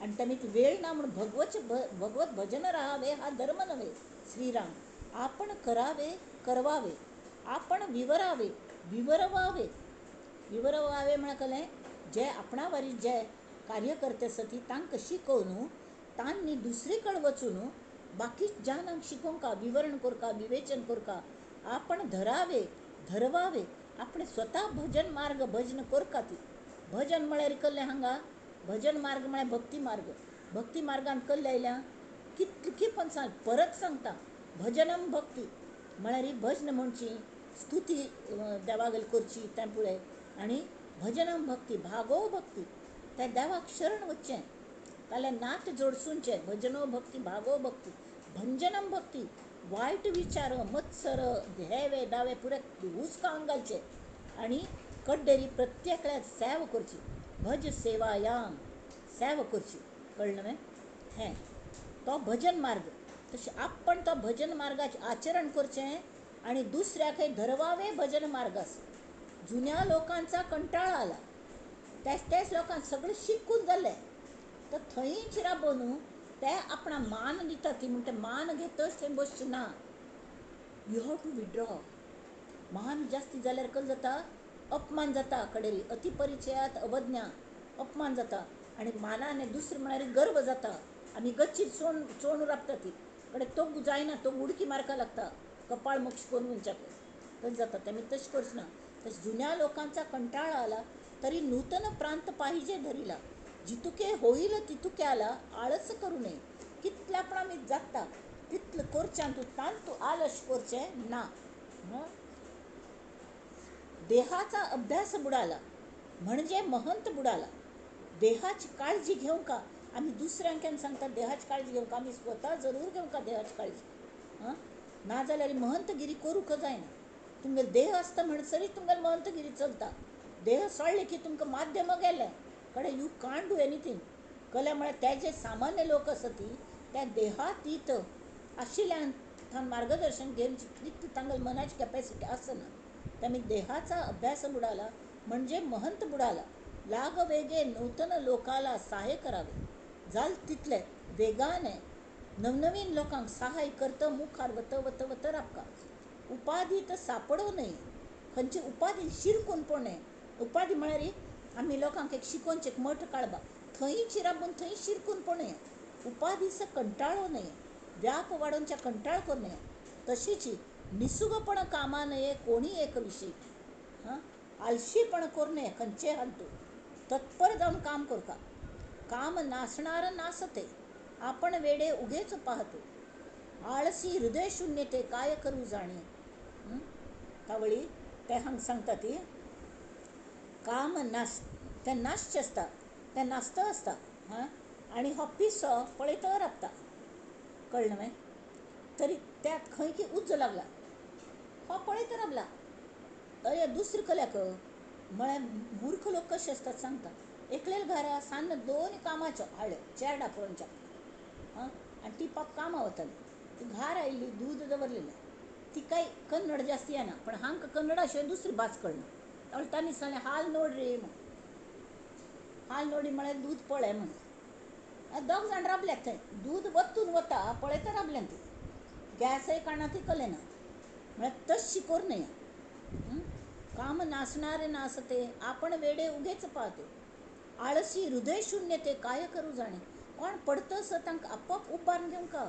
आनी तेमी वेळ ना म्हूण भगवत भजन राहावे हा धर्म नव्हे. श्रीराम आपण करावे करवावे, आपण विवरावे विवरवावे. विवरवावे म्हळ्यार कलें जे आपणा वारी जे कार्यकर्ते आसा ती तांकां शिकोवन तांणी दुसरे कडेन वचून बाकी जानांक शिकोवंका, विवरण करका, विवेचन करका. आपण धरावे धरवावे, आपण स्वता भजन मार्ग भजन करका. ती भजन म्हळ्यार कल्लें हांगा भजन मार्ग म्हळ्यार भक्ती मार्ग. भक्ती मार्गान कल्ले आयल्या कितकी पण सांग परत सांगता भजनम भक्ती म्हळ्यार भजन म्हणची स्तुती देवागेल करची तें पळय. आनी भजनम भक्ती भागो भक्ती त्या देवाक शरण वचचें, ताले नात जोडसूनचें. भजनो भक्ती भागो भक्ती भंजनम भक्ती वायट विचार मत्सर हेवे दावे पुरे हुसकावन घालचे आनी कड्डेरी प्रत्येकल्या सेव करची. भज सेवायाम सेव करची, कळ्ळें न्हय हें तो भजन मार्ग. तशें आपण तो भजन मार्गाचें आचरण करचें आनी दुसऱ्याकय धरवावे भजन मार्गास. जुन्या लोकांचा कंटाळा आला, त्याच त्याच लोकांक सगळें शिकून जालें तर थंयच राबोवन ते आपणा मान दिता ती म्हणटा मान घेतच थंय बसचें ना. You have to withdraw. मान जास्ती जाल्यार कशें जाता, अपमान जाता. कडेरी अतिपरिचयात अवज्ञा, अपमान जाता. आनी मानान दुसरें म्हळ्यार गर्व जाता. आमी गच्चीर चोण चोण राबता ती कडे तो जायना, तो उडकी मारका लागता, कपाळ मोक्ष करून मनशाक तशें जाता. तेमी तशें करचें ना. तशें जुन्या लोकांचा कंटाळा आला तरी नूतन प्रांत पाहिजे धरिला. जितुके होईल तितुक्याला आळस करू नये. कितल्या पण आमी जाता तितलें करच्यान तूं तांतू आलस करचें ना. देहाचा अभ्यास बुडाला म्हणजे महंत बुडाला. देहाची काळजी घेवंका आमी दुसऱ्यांक केन्ना सांगता देहाची काळजी घेवंका, आमी स्वता जरूर घेवंका देहाची काळजी. आं, नाजाल्यार महंतगिरी करूंक जायना. तुमगेलो देह आसता म्हणसरीच तुमगेली महंतगिरी चलता. देह सोडले की तुमकां माध्यम गेलें कडेन you can't do anything. कल्या म्हळ्यार ते जे सामान्य लोक आसा ती त्या देहातीत आशिल्ल्यान मार्गदर्शन घेवन तितली तांगेली मनाची कॅपेसिटी आसना. त्यामुळे देहाचा अभ्यास बुडाला म्हणजे महंत बुडाला. लाग वेगे नूतन लोकाला सहाय्य करावे. जाल तितले वेगाने नवनवीन लोकांक सहाय्य करता मुखार वत वत वत राबका. उपाधीत सापडू नये. खंयची उपाधी शिरकून पडू. उपाधी म्हळ्यार आमी लोकांक एक शिकोवचें एक मठ काडपा, थंयच राबून थंय शिरकून पडू नये. उपाधीचो कंटाळो नये, व्याप वाडोवच्या कंटाळ करूं नये. तशीच निसुगपण कामा नये कोणी एक विशयी. हां, आलशीपण करूं नये खंयचेय हातूंत. तत्पर जावन काम करता. काम नासणार नासते आपण वेडे उगेच पाहतो. आळसी हृदय शून्य ते काय करू जाणे. तावळी ते हांगा सांगता ती काम नास तें नासचें आसता, तें नासता आसता. हां, आनी हो पिसो पळयत राबता, कळ्ळें न्हय. तरी त्यात खंय की उजो लागला, हो पळयत राबला. अरे दुसरे कल्याक म्हळ्यार मूर्ख लोक कशे आसतात सांगता. एकलेल घरा सान्न दोन कामाच्यो हाडल्यो चेरडा पळोवच्या. आं, आनी ती पाप कामां वताली. ती घार आयिल्ली, दूद दवरलेलें. तिकाय कन्नड जास्ती येना, पण हांकां कन्नडा शिवाय दुसरी भास कळना. तावळ तांणी सांगलें हाल नोड रे म्हूण. हाल नोडी म्हळ्यार दूद पळय म्हूण. दोग जाण राबल्यात थंय, दूद वतून वता पळयत राबल्यान ती. गॅसय काडना ती कलें ना. म्हळ्यार तशी करूं नये. काम नासणारे नासते आपण वेडे उगेच पाहते. आळसी हृदय शून्य ते काय करू जाणे. कोण पडतस तांकां आपोआप उबारून घेवंका.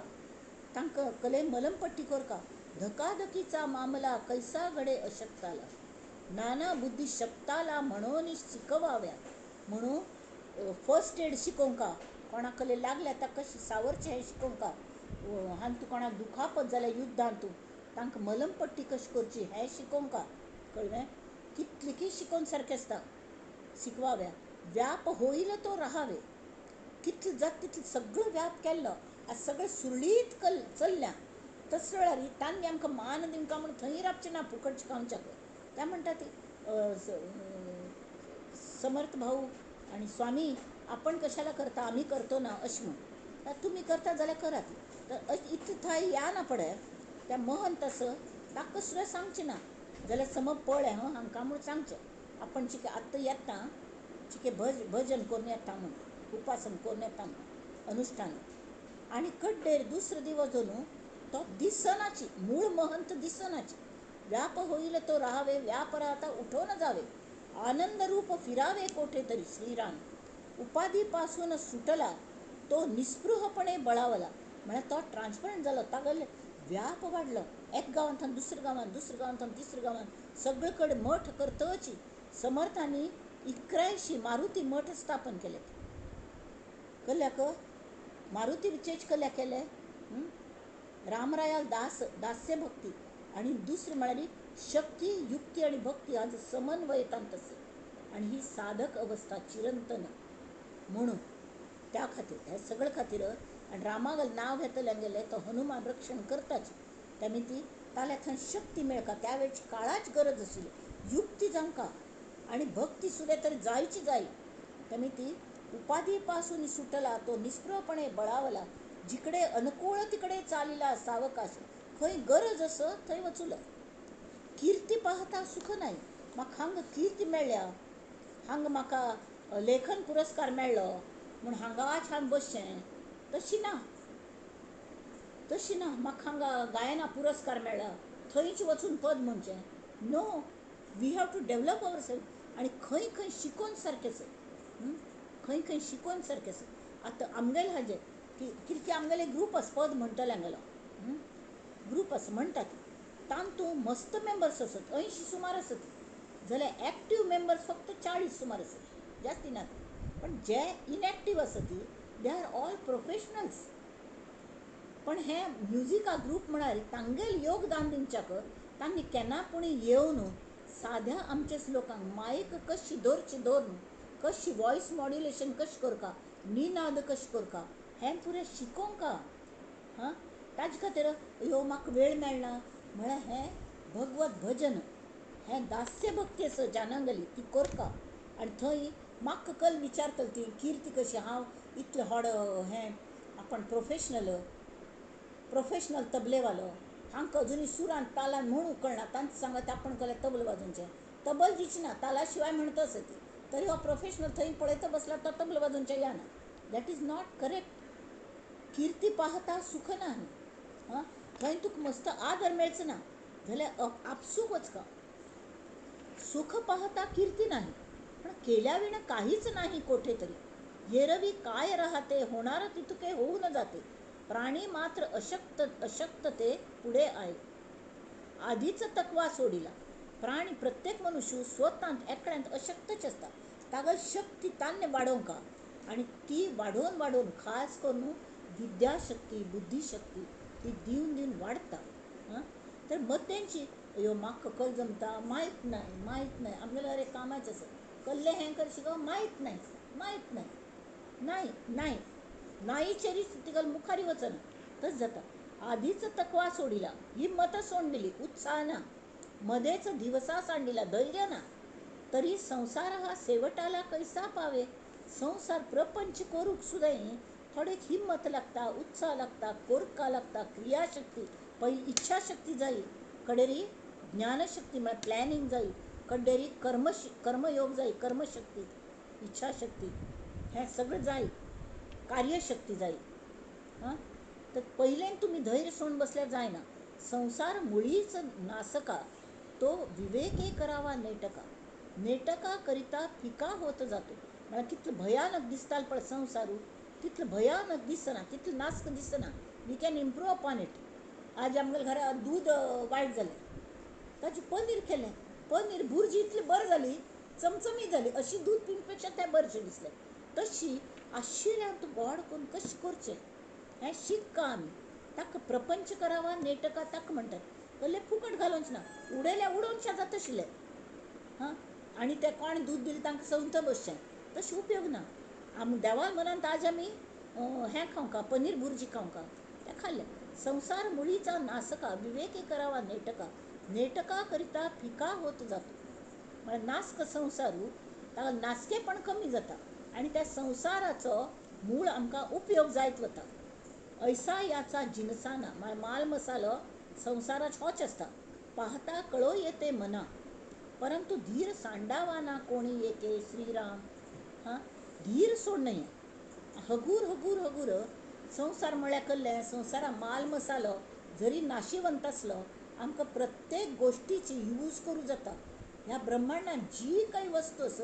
तांकां कले मलमपट्टी करका. धकाधकीचा मामला कैसा घडे अशक्ताला, नाना बुद्धी शक्ताला म्हणून शिकवाव्या. म्हणून फर्स्ट एड शिकोवंका, कोणाक कले लागल्या ताका कशी सावरचें हें शिकोवंका, हांतू कोणाक दुखापत जाल्या युद्धांतू तांकां मलमपट्टी कशी करची हें शिकोवंका. कळ्ळें? कितली की शिकोवन सारकें आसता. शिकवाव्या. व्याप होईल तो राहावे, कितले जाता तितलें सगळो व्याप केल्लो आतां सगळें सुरळीत चल्ल्या. तस वेळार तांणी आमकां मान दिवंका म्हूण थंय रावचें ना फुकट खावच्याक. ते म्हणटा ती समर्थ भाऊ आनी स्वामी आपण कशाला करता, आमी करतो ना अशें म्हूण. तुमी करता जाल्यार करात. तर इतलें थंय या ना पडे त्या महंत आसा ताका सुद्दां सांगचें ना जाल्यार समज पळय हांव हांकां म्हूण सांगचें आपण चिके आत्तां येता चिके भजन करून येता म्हूण, उपासन करून येता म्हूण अनुष्ठान. आनी कड्डेर दुसरो दिवस न्हू तो दिसनाची, मूळ महंत दिसनाची. व्याप होईल तो राहावे, व्याप राहता उठोन जावे, आनंद रूप फिरावे कोठे तरी श्रीराम. उपाधीपासून सुटला तो निस्पृहपणे बळावला. म्हळ्यार तो ट्रान्सपरंट जालो, तागेले व्याप वाडलो. एक गांवांतल्यान दुसऱ्या गांवांत, दुसऱ्या गांवांतल्यान तिसऱ्या गांवांत सगळे कडेन मठ करतची. समर्थांनी 81 मारुती मठ स्थापन केले. कल्याक मारुती विचेच कल्या केले. रामरायाल दास दास्य भक्ती आनी दुसरें म्हळ्यार शक्ती युक्ती आनी भक्ती हांचो समन्वय तांत आसा. आनी ही साधक अवस्था चिरंतन म्हणून त्या खातीर हे सगळे खातीर. आनी रामागल नांव घेतलें गेलें तो हनुमान रक्षण करताच. तेमी ती ताल्या थंय शक्ती मेळका, त्या वेळची काळाच गरज आशिल्ली युक्ती जावंका आनी भक्ती सुद्दां तर जायची जाय. तेमी ती उपाधीपासून सुटला तो निस्पृहपणे बळावला, जिकडे अनुकूळ तिकडे चालिला सावकाश, खंय गरज आसा थंय वचुलो. कीर्ती पाहता सुख नाही. म्हाका हांगा कीर्ती मेळ्ळ्या, हांगा म्हाका लेखन पुरस्कार मेळ्ळो म्हूण हांगाच हांवें बसचें तशी ना, तशी ना. म्हाका हांगा गायना पुरस्कार मेळ्ळा थंयच वचून पद म्हणचें, no. We have to develop our self. आनी खंय खंय शिकोवन सारकें आसा, खंय खंय शिकोवन सारकें आसा. आतां आमगेलें हाजें कितें आमगेले ग्रूप आसा पद म्हणटले आमगेलो ग्रूप आसा म्हणटात, तातूंत मस्त मेंबर्स आसत 80 सुमार आसत, जाल्यार एक्टीव मेंबर्स फक्त 40 सुमार आसत, जास्ती नात. पण जे इनएक्टीव आसा ती they are all professionals. पण हे म्युजिका ग्रूप म्हळ्यार तांगेल योगदान दिवच्याक तांणी केन्ना पुणी येवन साद्या आमच्याच लोकांक मायक कशी दवरची दवरून, कशी वॉयस मॉड्युलेशन कशें करका, निनाद कशें करका हें पुरें शिकोवंका. हां, ताजे खातीर ह्यो म्हाका वेळ मेळना म्हळ्यार हें भगवत भजन हें दास्य भक्ती आसा जानांगली ती करका. आनी थंय म्हाका कल विचारतली ती कीर्ती कशी, हांव इतलें व्हड हें आपण प्रोफेशनल प्रोफेशनल तबलेवालो, हांकां अजुनूय सुरान तालान म्हणूंक कळना, तांकां सांगत आपण कलें तबल वाजोवचें, तबल दिची ना ताला शिवाय म्हणटा आसा ती, तरी हो प्रोफेशनल थंय पळयता बसला तो तबल वाजोवचें या ना. That is not correct. कीर्ती पाहता सुख नाही. हां, थंय तुका मस्त आदर मेळचो ना जाल्यार आपसूक वचका. सुख पाहता कीर्ती नाही, पण केल्या विना काहीच नाही कोठे तरी. येरवी काय राहते होणार तितुके होऊन जाते, प्राणी मात्र अशक्त अशक्तते पुढे आहे. आधीच तकवा सोडिला. प्राणी प्रत्येक मनुष्य स्वतांत एकल्यांत अशक्तच आसता. तागल शक्ती तान्य वाडोवंका आनी ती वाडोवन वाडोवन खास करून विद्याशक्ती बुद्धिशक्ती ती दिवन दिवन वाडटा. हां, तर मत्यांची अयो म्हाका कल जमता मायत नाही मायत नाही, आमगेले अरे कामाचें आसा कल्ले हें कर शिको मायत नाही मायत नाही नाही नाही नाहीचेरीच तिका मुखारी वचना तशें जाता. आधीच तकवा सोडिला, हिम्मत सोडून दिली, उत्साह ना, मदेच दिवसा सांडिला, धैर्य ना, तरी संसार हा शेवटाला कैसा पावे. संसार प्रपंच करूंक सुद्दां थोडे हिम्मत लागता, उत्साह लागता, कोरका लागता, क्रियाशक्ती पयली इच्छाशक्ती जाय, कडेरी ज्ञानशक्ती म्हळ्यार प्लॅनिंग जाय, कडेरी कर्मयोग जाय, कर्मशक्ती इच्छाशक्ती हें सगळें जाय, कार्यशक्ती जाय. हां, तर पयलें तुमी धैर्य सोडून बसल्यार जायना. संसार मुळीच नासका तो विवेके करावा नेटका, नेटका करिता फिका होत जातो. म्हळ्यार कितलो भयानक दिसतालो पळय संवसारू, तितलो भयानक दिसना, तितलो नास्क दिसना. We can improve upon it. आज आमगेल्या घरा दूद वायट जालें, ताचें पनीर केलें, पनीर भुर्जी इतली बरें जाली, चमचमी जाली, अशी दूद पिवपेक्षा तें बरेंशें दिसलें. तशी आशिल्ल्यान तूं गोड करून कशें करचें हें शिकका आमी. ताका प्रपंच करावा नेटका ताका म्हणटात. कसलें फुकट घालोवचें ना, उडयल्यार उडोवचें जाता आशिल्लें. हां, आनी ते कोण दूद दिलें तांकां संवत बसचें, तशें उपयोग ना. आमी देवान मनान आज आमी हें खावंका, पनीर भुर्जी खावंका, तें खाल्लें. संसार मुळीचा नासका विवेकी करावा नेटका, नेटका करिता फिका होत जातो. म्हळ्यार नास्क संवसारू ताका नासकेपण कमी जाता आनी त्या संवसाराचो मूळ आमकां उपयोग जायत वता. ऐसा याचा जिनसाना, म्हळ्यार माल मसालो संवसाराच होच आसता. पाहता कळो येते मना, परंतु धीर सांडावा ना कोणी एके. श्रीराम. हां, धीर सोडणें. हगूर हगूर हगूर संवसार म्हळ्यार कसलें, संवसारा माल मसालो जरी नाशिवंत आसलो आमकां प्रत्येक गोश्टीची यूज करूं जाता. ह्या ब्रह्मांडान जी काही वस्तू आसा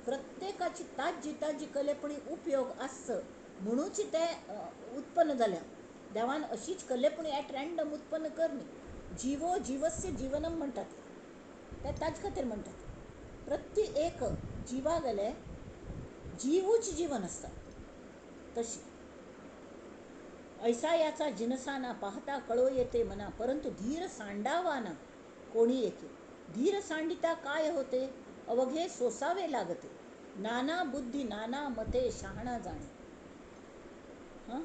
प्रत्येकाची ताजी ताजी कलेपणी उपयोग आसचो म्हणूच ते उत्पन्न जाल्या. देवान अशीच कलेपणी एट रँडम उत्पन्न कर न्ही. जिवो जिवस्य जिवनम म्हणटात ते ताजे खातीर म्हणटात. प्रत्येक एक जिवा गेले जिवूच जीवन आसता. तशी ऐसा याचा जिनसाना पाहता कळो येते मना, परंतु धीर सांडावा ना कोणी एके. धीर सांडिता काय होते, अवघे सोसावे लागते. नाना बुद्धी नाना मते शहाणा जाणे. हां,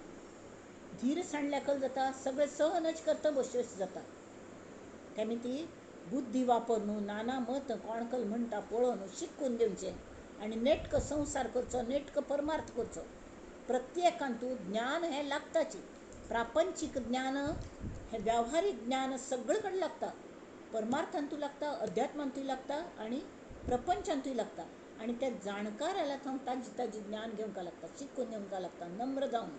धीर सांडल्या कल जाता, सगळें सहनच करता बसचें जाता. तेमी ती बुद्धी वापर न्हू, नाना मत कोण कल म्हणटा पळोवन शिकून घेवचें आनी नेटको संवसार करचो, नेटको परमार्थ करचो. प्रत्येकान तूं ज्ञान हें लागताची. प्रापंचीक ज्ञान हें वेव्हारीक ज्ञान सगळे कडेन लागता. परमार्थांतूय लागता, अध्यात्मांतूय लागता आनी प्रपंचांतूय लागता. आनी त्या जाणकाराला थंय ताजी ताजी ज्ञान घेवंक लागता, शिकून घेवंक लागता, नम्र जावन.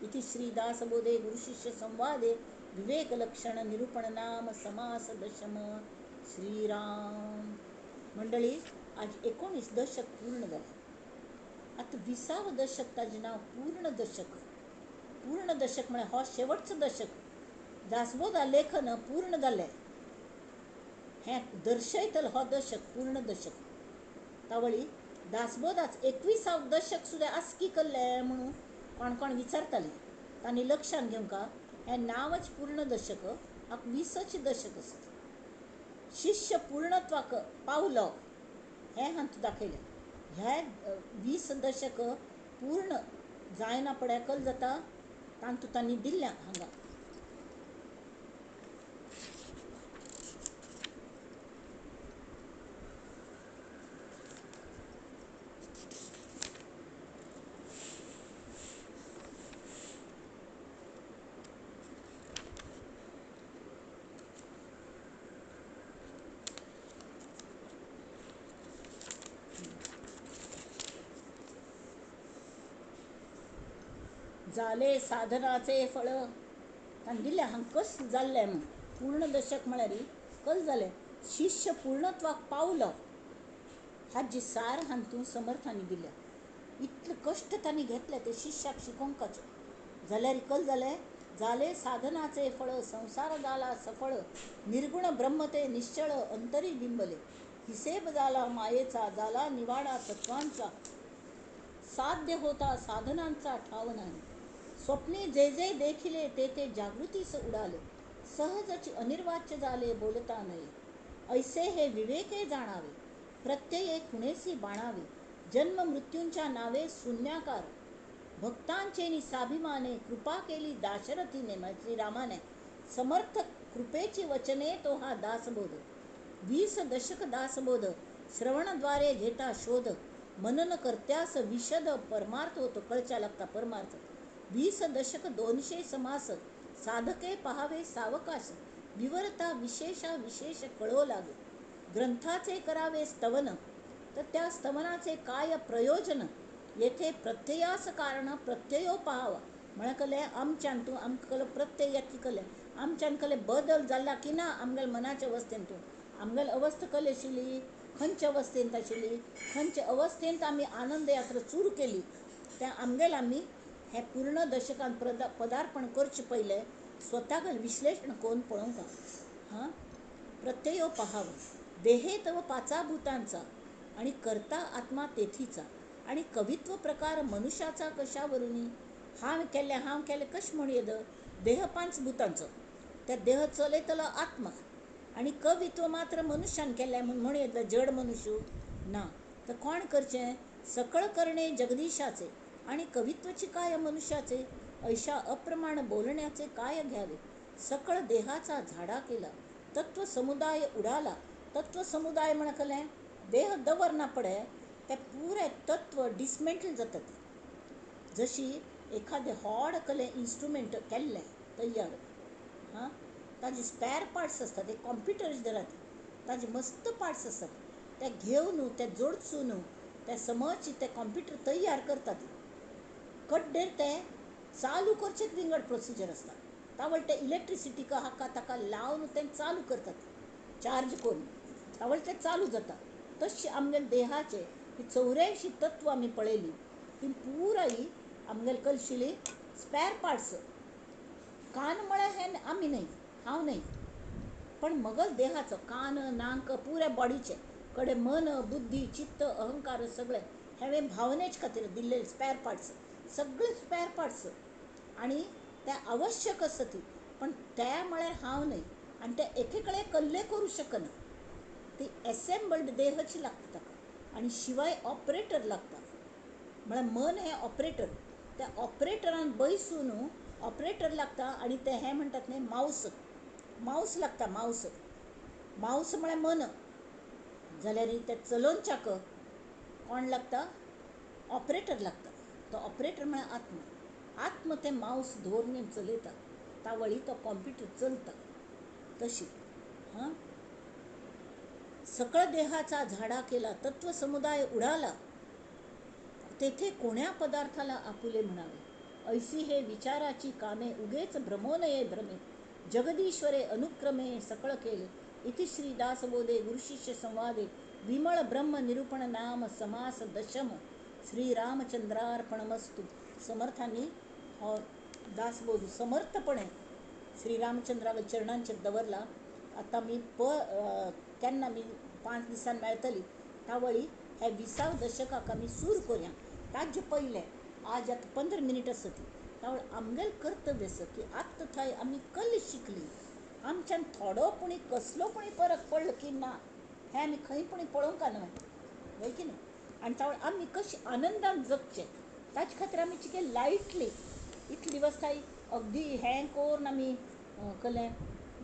इति श्री दासबोधे गुरुशिष्य संवादे विवेक लक्षण निरूपण नाम समास दशम. श्रीराम. मंडळी, आज 19 दशक पूर्ण जालें. आतां 20 दशक ताजें नांव पूर्ण दशक. पूर्ण दशक म्हळ्यार हो शेवटचो दशक. दासबोधा लेखन पूर्ण जालें हें दर्शयतलो हो दशक, पूर्ण दशक. तावळी दासबोधाच 21 दशक सुद्दां आसकी केल्लें म्हणून कोण कोण विचारताले. तांणी लक्षांत घेवंका हें नांवच पूर्ण दशक, हाका 20 दशक आसता. शिष्य पूर्णत्वाक पावलो हें हातूंत दाखयलें. हे 20 दशक पूर्ण जायना पड्या कल जाता तांतूत तांणी दिल्ल्या हांगा. जाले साधनाचे फळ तांणी दिलें हांगा कस जाल्लें म्हूण. पूर्ण दशक म्हळ्यार कल जालें, शिष्य पूर्णत्वाक पावलो हाजी सार हातूंत समर्थांनी दिल्या. इतले कश्ट तांणी घेतले ते शिष्याक शिकोवपाचे. जाल्यार कल जालें, जाले साधनाचे फळ संसार जाला सफळ, निर्गुण ब्रह्म ते निश्चळ अंतरी बिंबले, हिसेब जाला मायेचा जाला निवाडा तत्वांचा, साध्य होता साधनांचा ठाव नाही, स्वप्नी जे जे देखिले ते ते जागृतीस उडाले, सहजच अनिर्वाच्य झाले बोलता नये, ऐसे हे विवेके जाणावे, प्रत्यये खुणेसी बाणावे, जन्म मृत्यूंच्या नावे शून्याकार, भक्तांचे नि साभिमाने कृपा केली दाशरथीने श्रीरामाने, समर्थ कृपेची वचने तो हा दासबोध. 20 दशक दासबोध श्रवणद्वारे घेता शोध, मनन कर्त्यास विशद परमार्थ होतो, कळच्या लागता परमार्थ. 20 दशक 200 समास, साधके पहावे सावकाश, विवरता विशेषा विशेष कळो लागे. ग्रंथाचे करावे स्तवन, तर त्या स्तवनाचे काय प्रयोजन, येथे प्रत्ययास कारण प्रत्ययो पहावा. म्हळ्यार कले आमच्यान तूं आमकां प्रत्यय येतली कले आमच्यान कले बदल जाला की ना आमगेले मनाचे अवस्थेन, तूं आमगेले अवस्था कले आशिल्ली, खंयचे अवस्थेंत आशिल्ली, खंयचे अवस्थेंत आमी आनंद यात्रा सुरू केली त्या आमगेले आमी हें पूर्ण दशकान पदार्पण करचें पयलें स्वताक विश्लेशण करून पळोवंक. हां, प्रत्ययो पहावं देहे तव पाचा भूतांचा आणि करता आत्मा तेथीचा आणि कवित्व प्रकार मनुष्याचा कशावरुनी. हांव केलें हांव केलें कशें म्हण येद देह पांच भूतांचो, त्या देह चलयतलो आत्मा आनी कवित्व मात्र मनुष्यान केलें म्हूण म्हण येतलो जड मनुष्य ना. तर कोण करचें? सकळ करणे जगदीशाचे आणि कवित्वची काय मनुष्याचे, ऐशा अप्रमाण बोलण्याचे काय घ्यावे. सकळ देहाचा झाडा केला तत्व समुदाय उडाला. तत्व समुदाय म्हणकलें देह दवरना पडे ते पुरे तत्व डिसमेंटल जातात. जशी एखादें व्हड कलें इन्स्ट्रुमेंट केल्लें तयार, हां, ताजे स्पॅर पार्ट्स आसतात, ते कॉम्प्युटर धरात ताजे मस्त पार्ट्स आसतात, ते घेवन ते जोडसून ते समज ते कॉम्प्युटर तयार करतात. कड्डेर ते चालू करचें विंगड प्रोसिजर आसता. तावळ ते इलेक्ट्रिसिटीक हाका ताका लावन तें चालू करतात, चार्ज करून तावळ तें चालू जाता. तशें आमगेले देहाचे ही 84 तत्व आमी पळयली ती पुराय आमगेले कलशिली स्पॅर पार्ट्स. कान म्हळ्यार हें आमी न्हय, हांव न्हय, पण मगल देहाचो कान नाक पुऱ्या बॉडीचे कडे मन बुद्धी चित्त अहंकार सगळे हांवें भावनेच खातीर दिल्ले स्पॅर पार्ट्स, सगळे स्पॅर पार्ट्स आनी ते आवश्यक आसा ती, पण ते म्हळ्यार हांव न्हय आनी ते एके कडेन कल्ले करूं शकना. ती एसेंबल्ड देहच लागता ताका आनी शिवाय ऑपरेटर लागता. म्हळ्यार मन हें ऑपरेटर, त्या ऑपरेटरान बैसून ऑपरेटर लागता आनी ते हें म्हणटात न्हय मावस, मावस लागता. मावस मावस म्हळ्यार मन जाल्यार ते चलोवच्याक कोण लागता? ऑपरेटर लागता. तो ऑपरेटर म्हळ्यार आत्मा. आत्मा तें मावस धरून चलयता, तावळी तो कॉम्प्युटर चलता. तशी हां, सकळ देहाचा झाडा केला तत्व समुदाय उडाला तेथे कोण्या पदार्थाला आपुले म्हणावे. ऐसी हे विचाराची कामे उगेच भ्रमो नये भ्रमे जगदीश्वरे अनुक्रमे सकळ केले. इति श्री दासबोधे गुरुशिष्य संवादे विमळ ब्रह्म निरूपण नाम समास दशम श्रीरामचंद्रार्पणमस्तु. समर्थांनी हो दासबोध समर्थपणे श्रीरामचंद्रावर चरणांचेर दवरला. आतां मी केन्ना मी 5 दिसान मेळटली तावळी हे 20 दशकाक आमी सूर करुया. ताजे पयलें आज आतां 15 मिनीट आसा ती तावळ आमगेलें कर्तव्य आसा की आत्तां थंय आमी कल शिकली आमच्यान थोडो पुणी कसलो पुणी फरक पडलो की ना हें आमी खंय पुणी पळोवंक न्हय, हय की न्हय? आनी तावळ आमी कशें आनंदान जगचें ताचे खातीर आमी चिके लायटली इतले दिवस थंय अगदी हें करून आमी कलें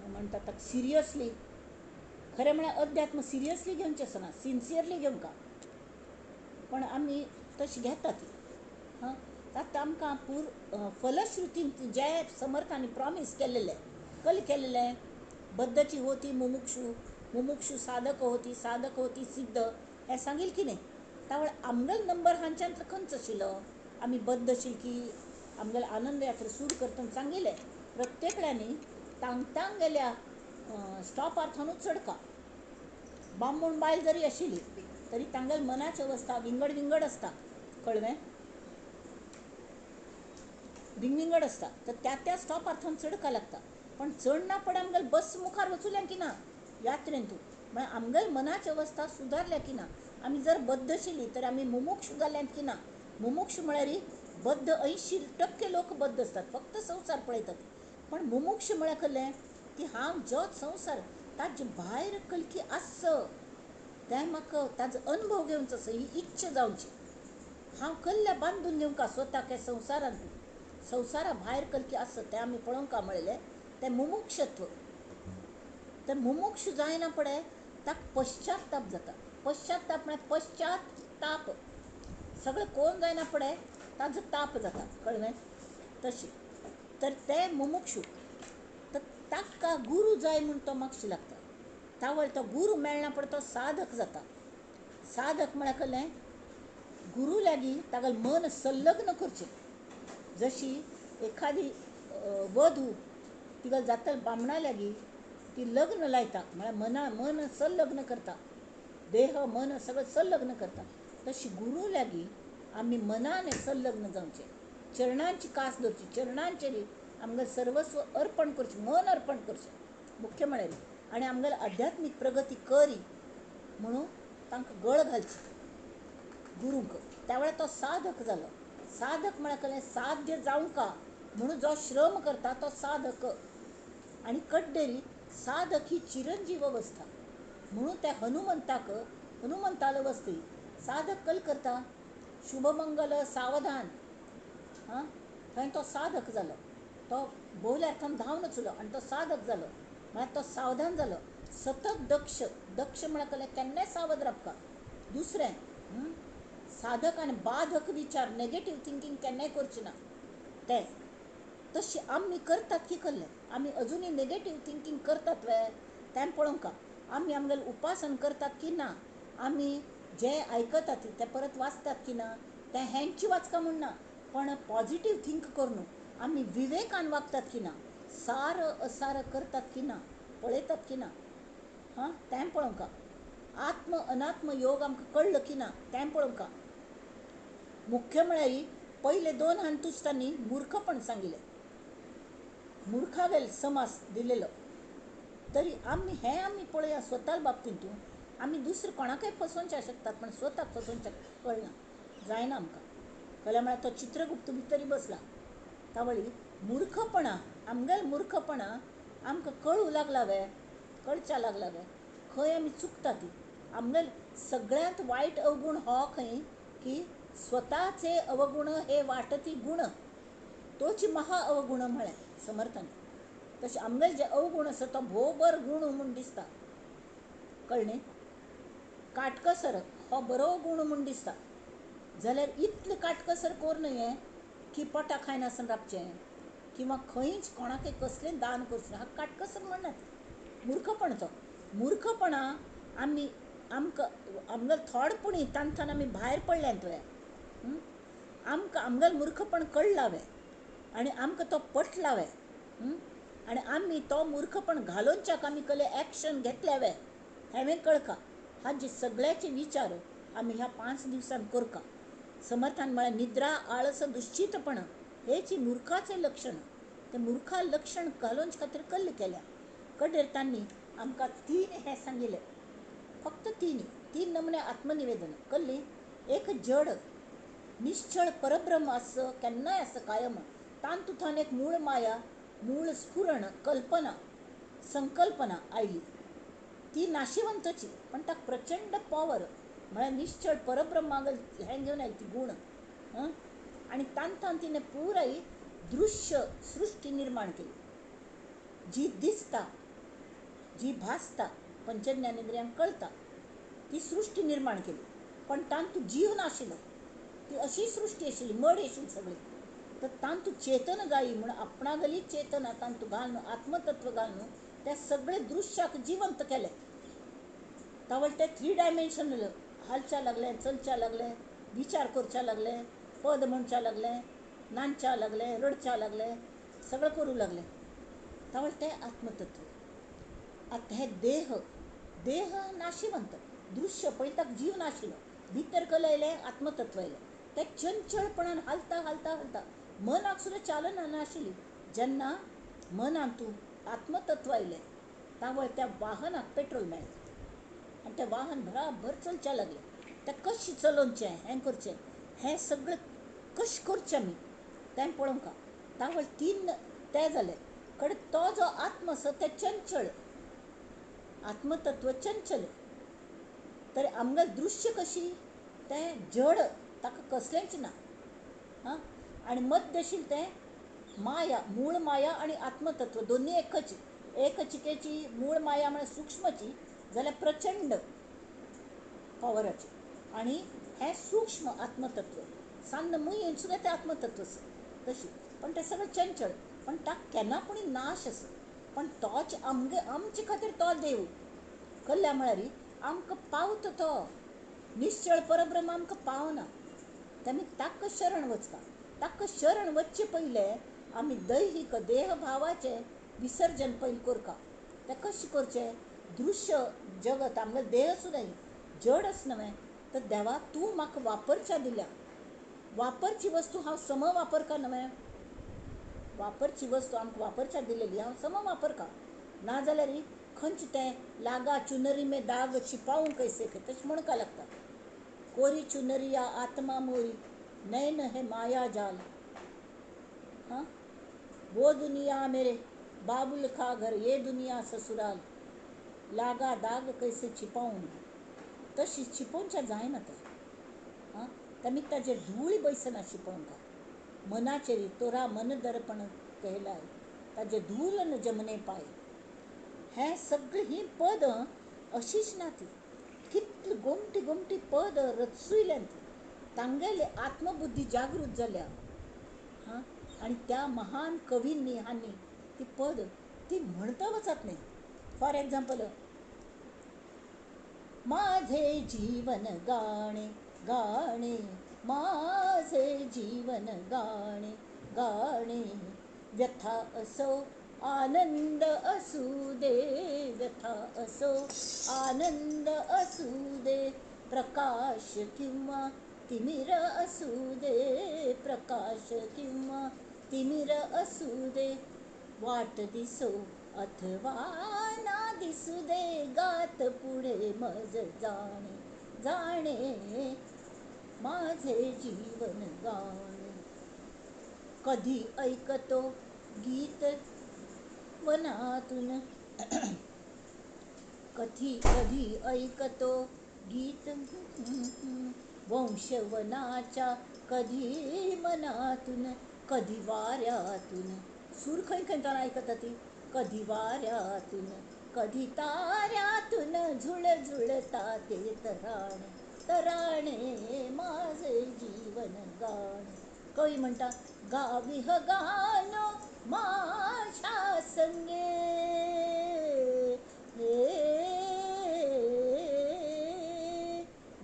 म्हणटा ताका सिरियसली. खरें म्हळ्यार अध्यात्म सिरियसली घेवचें आसना, सिन्सियरली घेवंक, पण आमी तशें घेतात. हां, आतां आमकां फलश्रुतीन जे समर्थांनी प्रॉमीस केलेलें कल केलेलें बद्धची होती मुमुक्षू, मुमुक्षू साधक होती, साधक होती सिद्ध हें सांगील की न्हय. तावळ आमगेलो नंबर हांच्यांतलो खंयचो आशिल्लो? आमी बद्द आशिल्ली की आमगेलो आनंद यात्रा सुरू करतना सांगिल्लें प्रत्येकल्यांनी तांगेल्या स्टॉपार थंय चडका. बामण बायल जरी आशिल्ली तरी तांगेल्या मनाची अवस्था विंगड विंगड आसता, कळ्ळें? विंगविंगड आसता. तर त्या त्या स्टॉपार थंय चडका लागता, पण चडना पडे आमगेले बस मुखार वचुल्या की ना यात्रेन तूं म्हळ्यार आमगेले मनाची अवस्था सुदारल्या की ना. आमी जर बद्द आशिल्ली तर आमी मुमुक्षू जाल्यात की ना. मुमुक्षू म्हळ्यार बद्द 80% लोक बद्द आसतात, फक्त संवसार पळयतात. पण मुमुक्ष म्हळ्यार कसलें की हांव जो संवसार ताजे भायर कलकी आस तें म्हाका ताजो अनुभव घेवचो आसा ही इच्छा जावची. हांव कल्ल्या बांदून घेवंक स्वताक ह्या संवसारांत, संवसारा भायर कलकी आसा तें आमी पळोवंक म्हळेलें तें मुमुक्षत्व. तर मुमुक्ष जायना पडे ताका पश्चाताप जाता. पश्चाताप म्हळ्यार पश्चाताप सगळें कोण जायना पडे ताजो ताप जाता, कळ्ळें? तशें तर ते मुमुक्षू तर ताका गुरू जाय म्हूण तो मागशी लागता. तावळ तो गुरू मेळना पडे तो साधक जाता. साधक म्हळ्यार कसलें? गुरू लागीं तागेलें मन संलग्न करचें. जशी एखादी वधू तिका जाता बामणा लागीं ती लग्न लायता, म्हळ्यार मना मन संलग्न करता, देह मन सगळें संलग्न करता. तशी गुरू लागीं आमी मनान संलग्न जावचें. चरणांची कास धरची, चरणांचेर आमगेलें सर्वस्व अर्पण करचें, मन अर्पण करचें मुख्य म्हळ्यार, आनी आमगेले आध्यात्मीक प्रगती करी म्हणून तांकां गळ घालची गुरूंक. त्या वेळार तो साधक जालो. साधक म्हळ्यार कसलें साध्य जावंका म्हणून जो श्रम करता तो साधक. आनी कड्डेरी साधक ही चिरंजीव अवस्था म्हणून त्या हनुमंताक, हनुमंतालो वस्ती साधक कल करता शुभमंगल सावधान. हां, थंय तो साधक जालो. तो बोवल्या अर्थान धांवन चलो आनी तो साधक जालो म्हळ्यार तो सावधान जालो. सतत दक्ष, दक्ष म्हळ्यार कसलें केन्नाय सावध रावका. दुसरें साधक आनी बाधक विचार, नेगेटीव थिंकींग केन्नाय करचें ना. तें तशें आमी करतात की कसलें आमी अजुनूय नेगेटीव थिंकींग करतात वे तें पळोवंका. आमी आमगेलें उपासन करतात की ना, आमी जें आयकतात तें परत वाचतात की ना, तें हेंची वाचका म्हूण ना, पण पॉजिटीव थिंक करून आमी विवेकान वागतात की ना, सार असार करतात की ना, पळयतात की ना, हां तें पळोवंका. आत्म अनात्म योग आमकां कळ्ळो की ना तें पळोवंका. मुख्य म्हळ्यार पयले दोन हातूंत तांणी मूर्खपण सांगिल्लें, मुर्खावेल समास दिलेलो. तरी आमी हें आमी पळया स्वता बाबतींतू आमी दुसरे कोणाकय फसोवंक शकतात, पण स्वताक फसोवंक कळना, जायना आमकां. कळ्ळें म्हळ्यार तो चित्रगुप्त भितरी बसला. तावळी मूर्खपणां, आमगेल मूर्खपणां आमकां कळूं लागला वे, कळच्या लागला वे, खंय आमी चुकता ती. आमगेल सगळ्यांत वायट अवगूण हो खंय की स्वताचे अवगुण हे वाटती गुण, तोच महा अवगुण म्हळें समर्थान. तशें आमगेल जे अवगुण आसा तो भोव गुण म्हूण दिसता. कळ्ळें? काटकसर हो बरो गूण म्हूण दिसता जाल्यार इतलें काटकसर कर न्हय की पोटा खायनासतना रावचें किंवा खंयच कोणाकय कसलें दान करचें, हाका काटकसर म्हणनात, मूर्खपण. तो मूर्खपणां आमी आमकां आमगेले थोडपणी तांतून आमी भायर पडल्यात वे, आमकां आमगेलें मूर्खपण कळ्ळां वे आनी आमकां तो पटला वे, आनी आमी तो मूर्खपण घालोवच्याक आमी कसलें एक्शन घेतल्या वे हांवें कळका. हाजे सगळ्याचे विचार आमी ह्या 5 दिवसांत करका. समर्थान म्हळ्यार निद्रा आळस दुश्चितपण हेची मूर्खाचें लक्षण. ते मूर्खा लक्षण घालोवचे खातीर कल्ल केल्या. कडेर तांणी आमकां 3 हें सांगिल्लें, फक्त 3 नमुने आत्मनिवेदन कल्ली. एक जड निश्चळ परब्रह्म आस केन्नाय आस कायम, तातूंतल्यान एक मूळ माया, मूळ स्फुरण, कल्पना, संकल्पना आयली. ती नाशिवंतची, पण ताका प्रचंड पॉवर म्हळ्यार निश्चळ परब्रह्मागल हें घेवन आयली ती गूण. आनी तांतून तिणें पुराय दृश्य सृश्टी निर्माण केली, जी दिसता, जी भासता, पंचज्ञानेंद्रियांक कळटा ती सृश्टी निर्माण केली. पण तातूंत जीव नाशिल्लो, ती अशी सृश्टी आशिल्ली, मड आशिल्ली सगळी. तर तातूंत चेतन जायी म्हूण आपणागली चेतना तातूंत घालून, आत्मतत्व घालून त्या सगळे दृश्याक जिवंत केलें. तावळ ते 3 डायमेन्शनल हालच्या लागलें, चलच्या लागलें, विचार करच्या लागलें, पद म्हणच्या लागलें, नाचच्या लागलें, रडच्या लागलें, सगळें करूं लागलें. तावळ ते आत्मतत्व. आतां हे देह, देह नाशिवंत दृश्य पळयता ताका जीव नाशिल्लो, भितर कल आयलें आत्मतत्व आयलें. ते चंचळपणान हालता हालता हालता मनाक सुद्दां चालना नाशिल्ली. जेन्ना मनांतू आत्मतत्व आयलें तावळ त्या वाहनाक पेट्रोल मेळ्ळें आनी तें वाहन भराभर चलच्या लागलें. तें कशें चलोवचें, हें करचें, हें सगळें कशें करचें आमी तें पळोवंका. तावळ 3 ते जालें. कडेन तो जो आत्म आसा तें चंचळ, आत्मतत्व चंचल. तर आमगेलें दृश्य कशी तें जड, ताका कसलेंच ना. हां, आनी मध्य आशिल्लें तें माया, मूळ माया आनी आत्मतत्व दोनूय एकच. एक चिकेची मूळ माया म्हळ्यार सूक्ष्मची जाल्यार प्रचंड पॉवराची, आनी हें सूक्ष्म आत्मतत्व सान्न मुयेन सुद्दां तें आत्मतत्व आसा तशी, पण तें सगळें चंचळ, पण ताका केन्ना कोणी नाश आसा. पण तोच आमगे आमचे खातीर तो देव कल्ल्या म्हळ्यार आमकां पावता तो निश्चळ परब्रह्म आमकां पावना. तेमी ताका शरण वचका. ताका शरण वचचे पयलें आमी दैहीक देहभावाचें विसर्जन पयलीं करका. तें कशें करचें? दृश्य जगत आमगेलें देह सुद्दां जड आसा न्हय, तर देवा तूं म्हाका वापरच्या दिल्या, वापरची वस्तू हांव सम वापरका नवें, वापरची वस्तू आमकां वापरच्या दिलेली हांव सम वापरका, नाजाल्यार खंयचें तें लागा चुनरी में दाग छिपाऊं कैसे तशें म्हणका लागता. कोरी चुनरिया आत्मा मोरी नैन है माया जाल, हाँ वो दुनिया मेरे बाबुल का घर ये दुनिया ससुराल, लागा दाग कैसे छिपाऊं, तशी छिपोवच्या जायना तें. आं तामी ताजेर धूळ बैसना छिपोवंक, मनाचेर तोरा मन दर्पण कहलाय ताजे धूल न जमने पाय. हें सगळीं हीं पदां अशीच ना ती, कितली गोमटी गोमटी पदां रचुयल्यान ती, तांगेले आत्मबुद्धी जागृत जाल्या. हां आनी त्या महान कवींनी हांणी ती पद ती म्हणता वचत न्ही. फॉर एग्जाम्पल, माझे जीवन गाणे गाणे, माझे जीवन गाणे गाणे, व्यथा असो आनंद असू दे, व्यथा असो आनंद असू दे, प्रकाश किंवा तिमिर असू दे, प्रकाश किंवा तिमिर असू दे, वाट दिसो अथवा ना दिसू दे, गात पुढे मज जाणे जाणे, माझे जीवन गाणे. कधी ऐकतो गीत वनातून, कधी कधी ऐकतो गीत वंशवनाच्या, कधी मनातून कधी वाऱ्यातून, सूर खंय खंय ताणें आयकता ती, कधी वाऱ्यातून कधी ताऱ्यातून, झुळझुळता ते तराणे तराणे, माझे जीवन गाणे. कवी म्हणटा गावी ह गाणो माझ्या संगे,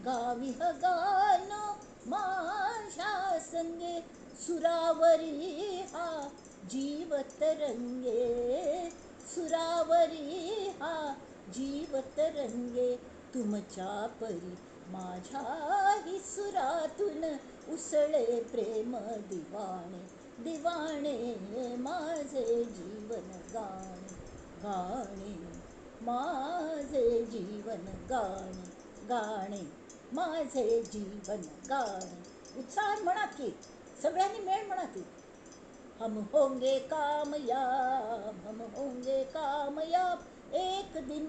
गावी ह गाणो माझ्या संगे, सुरावरी हा जीव तरंगे, सुरावरी हा जीव तरंगे, तुमच्या परी माझ्याही सुरातून उसळे प्रेम दिवाणे दिवाणे, माझे जीवन गाणे गाणे, माझे जीवन गाणे गाणे, माझे जीवन गाणे. उत्साहान म्हणात की सगळ्यांनी मेळ म्हणा ती. हम होंगे कामयाब, हम होंगे कामयाब एक दिन,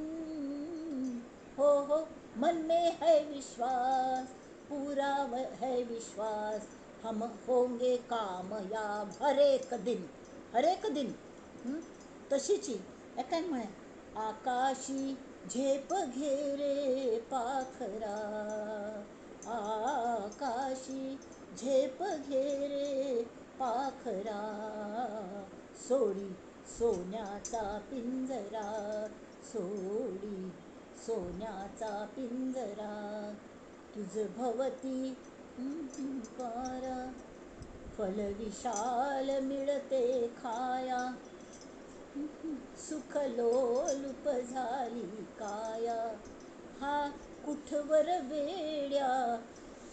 हो हो मन में है विश्वास, पूरा है विश्वास, हम होंगे कामयाब हर एक दिन, हर एक दिन. तशीची एकान म्हळें, आकाशी झेप घेरे पाखरा, आकाशी झेप घेरे पाखरा, सोडी सोन्याचा पिंजरा, सोडी सोन्याचा पिंजरा, तुझ भवती पारा, फल विशाल मिळते खाया, सुख लोलुप झाली काया, हा कुठवर वेड्या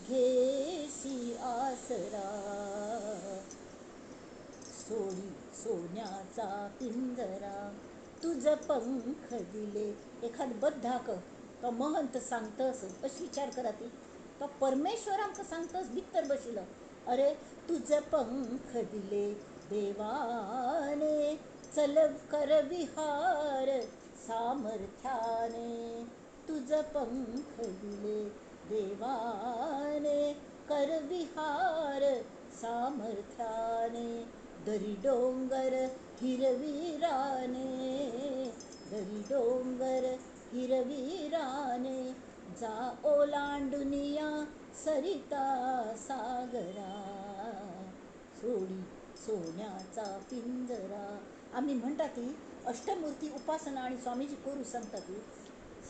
घेसी आसरा, सोडी सोन्याचा पिंजरा, तुझ पंख दिले. एखाद बद्धाक तो महंत सांगतस अशी विचार करा ती, तो परमेश्वर आमकां सांगतस भितर बशिल्लो, अरे तुझ पंख दिले देवाने, चल कर विहार सामर्थ्याने, तुझ पंख दिले देवाने, कर विहार सामर्थ्याने, दरी डोंगर हिरवी राने, दरी डोंगर हिरवी राने, जा ओलांडुनिया सरिता सागरा, सोडी सोन्याचा पिंजरा. आम्ही म्हणटा ती अष्टमूर्ती उपासना आणि स्वामीजी करू सांगता ती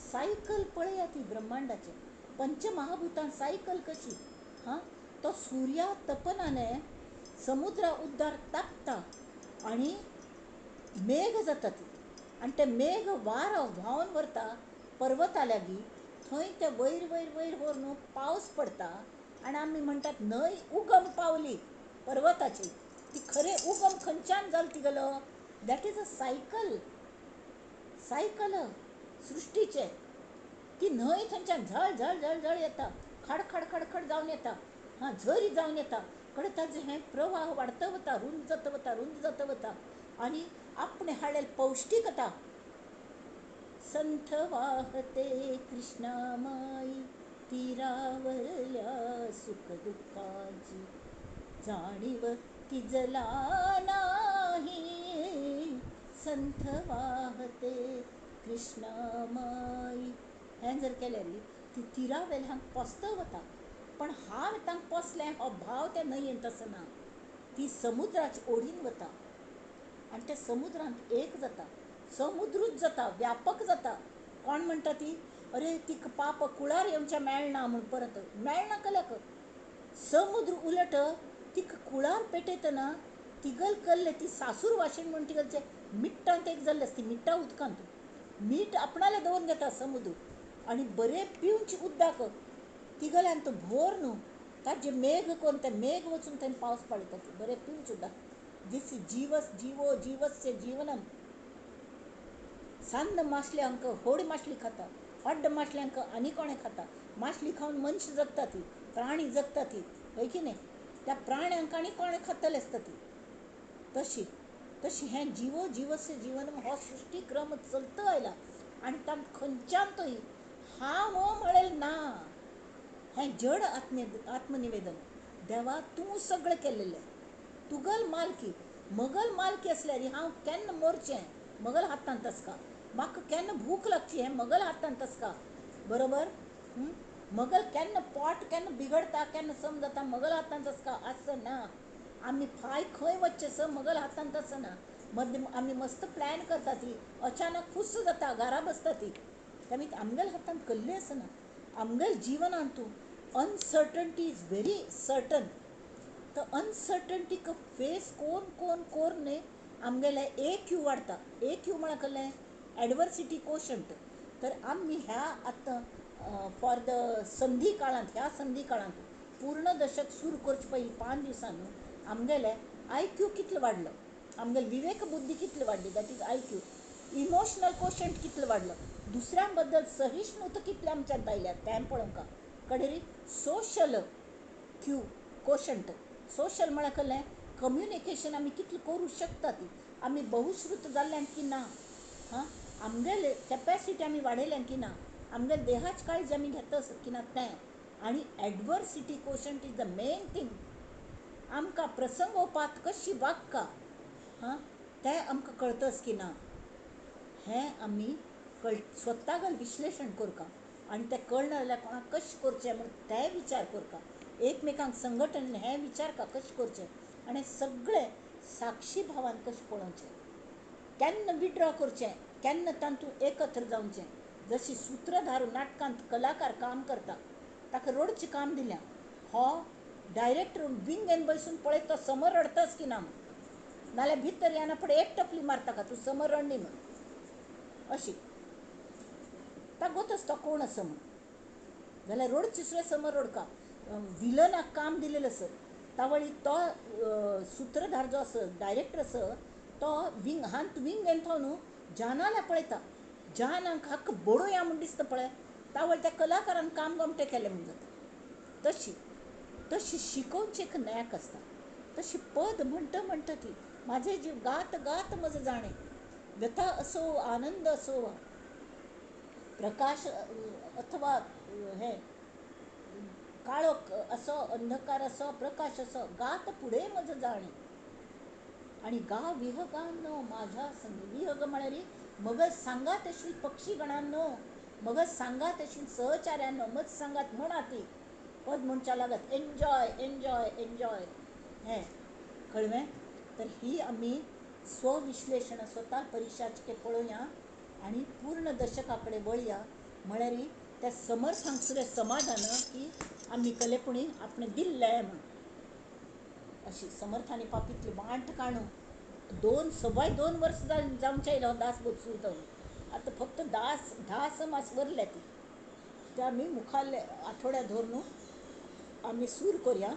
सायकल पळया ती ब्रह्मांडाचे पंचमहाभूतां सायकल कशी. हां, तो सूर्या तपनाने समुद्रा उद्दार तापता आणि मेघ जाता ती, आनी ते मेघ वारो व्हांवन व्हरता पर्वता लागीं, थंय ते वयर वयर वयर व्हरून पावस पडटा आनी आमी म्हणटात न्हंय उगम पावली पर्वताची, ती खरें उगम खंयच्यान जाल तिगेलो? That is a cycle, cycle सृश्टीचें. ती न्हंय थंयच्यान झळ झळ झळ झळ येता, खड खड खड खड जावन येता, हां झरी जावन येता, कडे ताजें हें प्रवाह वाडत वता, रुंद जाता वता, रुंद जाता वता आनी आपणें हाडलेली पौश्टीकता. संथ वाहते कृष्णामाई तीरावरल्या सुख दुःखाची जाणीव तिजला नाही, संथ वाहते कृष्णामाई. हें जर केल्यार ती तिरावेल्यान पोसत वता, पण हांव तांकां पोसलें हो भाव त्या न्हंयेंत आसना, ती समुद्राची ओडीन वता आनी त्या समुद्रांत एक जाता, समुद्रूच जाता, व्यापक जाता. कोण म्हणटा ती? अरे तिका पाप कुळार येवचें मेळना म्हूण परत मेळना कल्याक. समुद्र उलट तिका कुळार पेटयतना तिगल कल्ले ती सासूर वाशीण म्हूण तिगलचे मिट्टांत एक जाल्लें आसता, ती मिट्टा उदकांत मीठ आपणालें दवरून घेता समुद्र आनी बरें पिवचें उदक तिगल्यान तो भोर न्हू ताजे मेघ कोण ते मेघ वचून थंय पावस पडटा, बरें पिवचें उदक. दीस जीवस जीवो जीवस्य जीवनम. सान्न मासल्यांक होड मासली खाता, हड्ड मासल्यांक आनी कोणें खाता. मासली खावन मनशां जगता ती, प्राणी जगता ती, हय की न्ही? त्या प्राण्यांक आनी कोणें खातलें आसता ती. तशी तशी हें जिवो जिवस्य जीवनम हो सृश्टीक्रम चलत आयला आनी तांकां खंयच्यान तोय हांव म्हणलें ना. हें जड आत्मनिवेदन. देवा तूं सगळें केल्लें, तुगल मालकी, मगल मालकी आसल्यार हांव केन्ना मोरचें मगल हातांत आसका, म्हाका केन्ना भूक लागची हें मगल हातांत आसका, बरोबर? मगल केन्ना पोट केन्ना बिगडता केन्ना सम जाता मगल हातांत आसका आसना. आमी फाय खंय वचचें स मगल हातांत आसना. मदीं आमी मस्त प्लॅन करता ती अचानक फुस्स जाता, घरा बसता ती. त्यामुळे आमगेल हातांत कल्लें आसना. आमगेल जिवनांत तूं अनसर्टनटी is very certain. तर अनसर्टनटीक फेस कोण कोण कोर न्ही आमगेलें ए क्यू वाडटा. ए क्यू म्हळ्यार कसलें? Adversity quotient. तर आमी ह्या आतां फॉर the संधी काळांत, ह्या संधी काळांत पूर्ण दशक सुरू करचे पयलीं 5 दिवसां न्हू आमगेलें I Q कितलो वाडलो, आमगेले विवेक बुद्धी कितली वाडली, that is I Q. Emotional quotient कितलो वाडलो, दुसऱ्यां बद्दल सहिष्णुता कितली आमच्यांत आयल्या तें पळोवंक. कडेरी सोशल क्यू कोशंट. सोशल म्हळ्यार कसलें? कम्युनिकेशन आमी कितलें करूं शकता ती, आमी बहुश्रुत जाल्ल्यान की ना, हां आमगेले कॅपेसिटी आमी वाडयल्यान की ना, आमगेले देहाची काळजी आमी घेता की ना तें. आनी adversity quotient is the main thing. आमकां प्रसंगोपात कशी वागका हां तें आमकां कळतच की ना, हें आमी स्वता विश्लेशण करका आनी तें कळना जाल्यार कोणाक कशें करचें म्हूण तें विचार करका, एकमेकांक संघटन हें विचार का कशें करचें आनी सगळें साक्षी भावान कशें पळोवचें, केन्ना विड्रॉ करचें, केन्ना तातूंत एकत्र जावचें. जशी सुत्रधार नाटकांत कलाकार काम करता ताका रडचें काम दिल्या, हो डायरेक्टर विंगेन बसून पळयत तो समर रडताच की ना, नाल्यार भितर येना फुडें एक टपली मारता का तूं समर रडनी म्हूण, अशी ताका गोतच तो कोण आसा म्हूण. जाल्यार रडचें सुद्दां समर रडका. विलनाक काम दिलेलें आसा तावळी तो सुत्रधार जो आसा डायरेक्टर आसा तो विंग हांत विंगेन तो न्हू जानाला पळयता, जानाक हक्क बडोवया म्हूण दिसता पळय, तावळ त्या कलाकारान काम गोमटें केलें म्हूण जाता. तशी तशी शिकोवची एक नॅक आसता. तशी पद म्हणटा म्हणटा ती माझे जीव गात गात मज जाणे, व्यथा असो आनंद असो प्रकाश अथवा हे काळोख असो अंधकार असो प्रकाश असो गात पुढे मज जाणे. आनी गा विहगांनो माझ्या संग, विहग म्हळ्यार मग सांगात अशी पक्षी गणांनो, मग सांगात अशी सहचार्यांनो, मज सांगात म्हणा ती पद म्हणच्या लागत एन्जॉय एन्जॉय एन्जॉय हें कळ्ळें. तर ही आमी स्वविश्लेशण स्वता परिशाचके पळोवया आनी पूर्ण दशका कडेन वळया, म्हळ्यार त्या समर्थांक सुद्दां समाधान की आमी कलेपणी आपणें दिल्लें म्हूण. अशी समर्थांनी पापीतली वांट काडून 2.25 वर्स जावचें आयलो दासबोध सुरू जावन, आतां फक्त 10 मास उरल्या ती, ते आमी मुखारले आठवड्या धरून आमी सूर करया.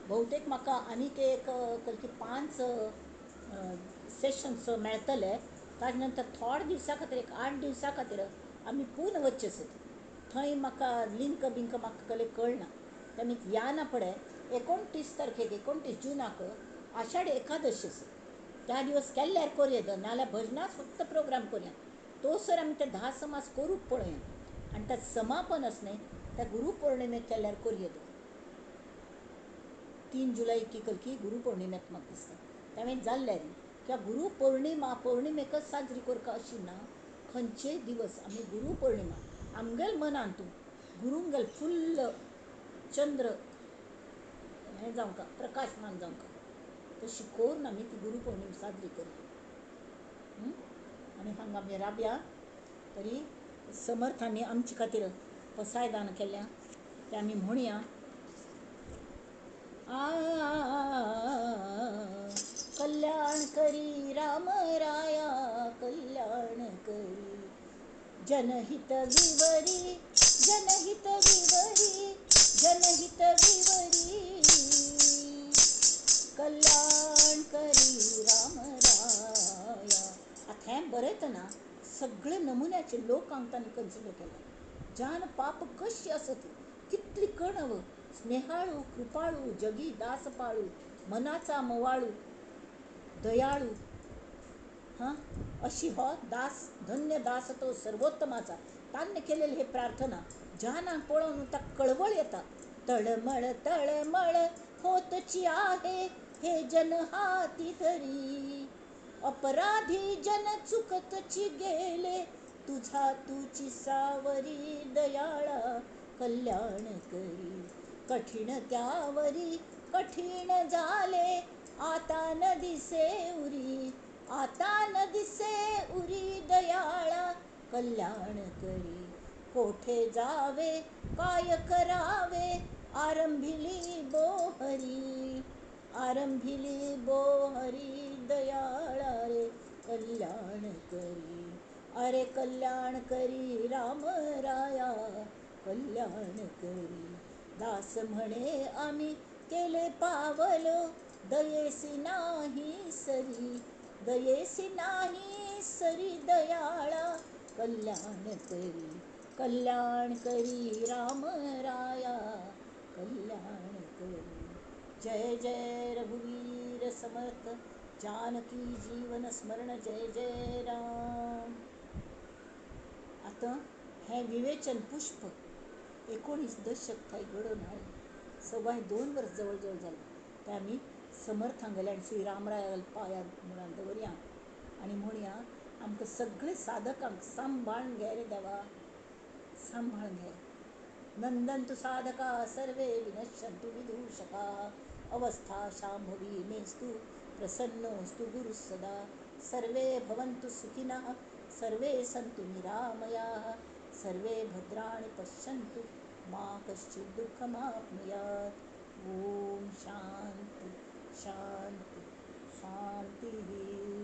बहुतेक म्हाका आनीक एक कलकी 5 सेशन्स मेळटले. ताजे नंतर थोडे दिवसा खातीर, एक 8 दिवसां खातीर आमी पुर्ण वचचे आसत. थंय म्हाका लिंक बिंक म्हाका कले कळना. आमी या ना पडे 29 तारखेक, 29 जुनाक आषाढ एकादशी आसा. त्या दिवस केल्यार करया, नाल्यार भजनाच फक्त प्रोग्राम करया. तो सर आमी ते 10 समाज करूंक पळया आनी त्या समापन आस न्हय त्या गुरू पौर्णिमेक केल्यार करया. 3 जुलय की कलकी गुरू पौर्णिमेक म्हाका दिसता तें जाल्ल्यार किंवा गुरू पौर्णिमा पौर्णिमेकच साजरी करता अशी ना. खंयचेय दिवस आमी गुरू पौर्णिमा आमगेल मनान तूं गुरूंगेल फुल्ल चंद्र हें जावंका, प्रकाशमान जावंका, तशी करून आमी ती गुरू पौर्णिमा साजरी करया. आनी हांगा आमी राबया तरी समर्थांनी आमचे खातीर पसायदान केल्या तें आमी म्हणया. आ कल्याण करी राम राया, कल्याण करी जनहित विवरी, जनहित विवरी, जनहित विवरी, कल्याण करी राम राया. आतां हें बरयतना सगळे नमुन्याचे लोकांक तांणी कन्सिडर केला. ज्यान पाप कशी आसत, कितली कणव, स्नेहाळू, कृपाळू, जगी दास पाळू, मनाचा मवाळू, दयाळू, हां अशी हो दास, धन्य दास तो सर्वोत्तमाचा. तांणी केलेली हे प्रार्थना ज्याना पळोवन ताका कळवळ येता. तळमळ तळमळ होतची आहे हे जन हाती धरी, अपराधी जन चुकतची गेले, तुझा तुची सावरी दयाळा कल्याण करी. कठीण त्यावरी कठीण झाले, आता न दिसे उरी, आता न दिसे उरी दयाळा कल्याण करी. कोठे जावे काय करावे, आरंभिली बोहरी, आरंभिली बोहरी दयाळा रे कल्याण करी. अरे कल्याण करी राम राया, कल्याण करी. दास म्हणे आम्ही केले पावलो, दयेसी नाही सरी, दयेसी नाही सरी दयाळा कल्याण करी. कल्याण करी राम राया, कल्याण करी. जय जय रघुवीर समर्थ, जानकी जीवन स्मरण जय जय राम. आतां हें विवेचन पुष्प 19 दशक थंय घडोवन हाडलें. 2.25 वर्स जवळ जवळ जालें. तें आमी समर्थांगेल्या आनी श्री रामरायाल्या पांयार मुळान दवरया आनी म्हणया, आमकां सगळे साधकांक सांबाळून घे रे देवा, सांबाळून घे. नंदंतु साधका सर्वे विनश्यंतु विदूषका, अवस्था शांभवी मेस्तु प्रसन्नोस्तु गुरु सदा. सर्वे भवन्तु सुखिनः, सर्वे सन्तु निरामयाः, सर्वे भद्राणि पश्यन्तु मा कश्चित् दुःखमाप्नुयात्. ॐ शान्ति शान्ति शान्तिः.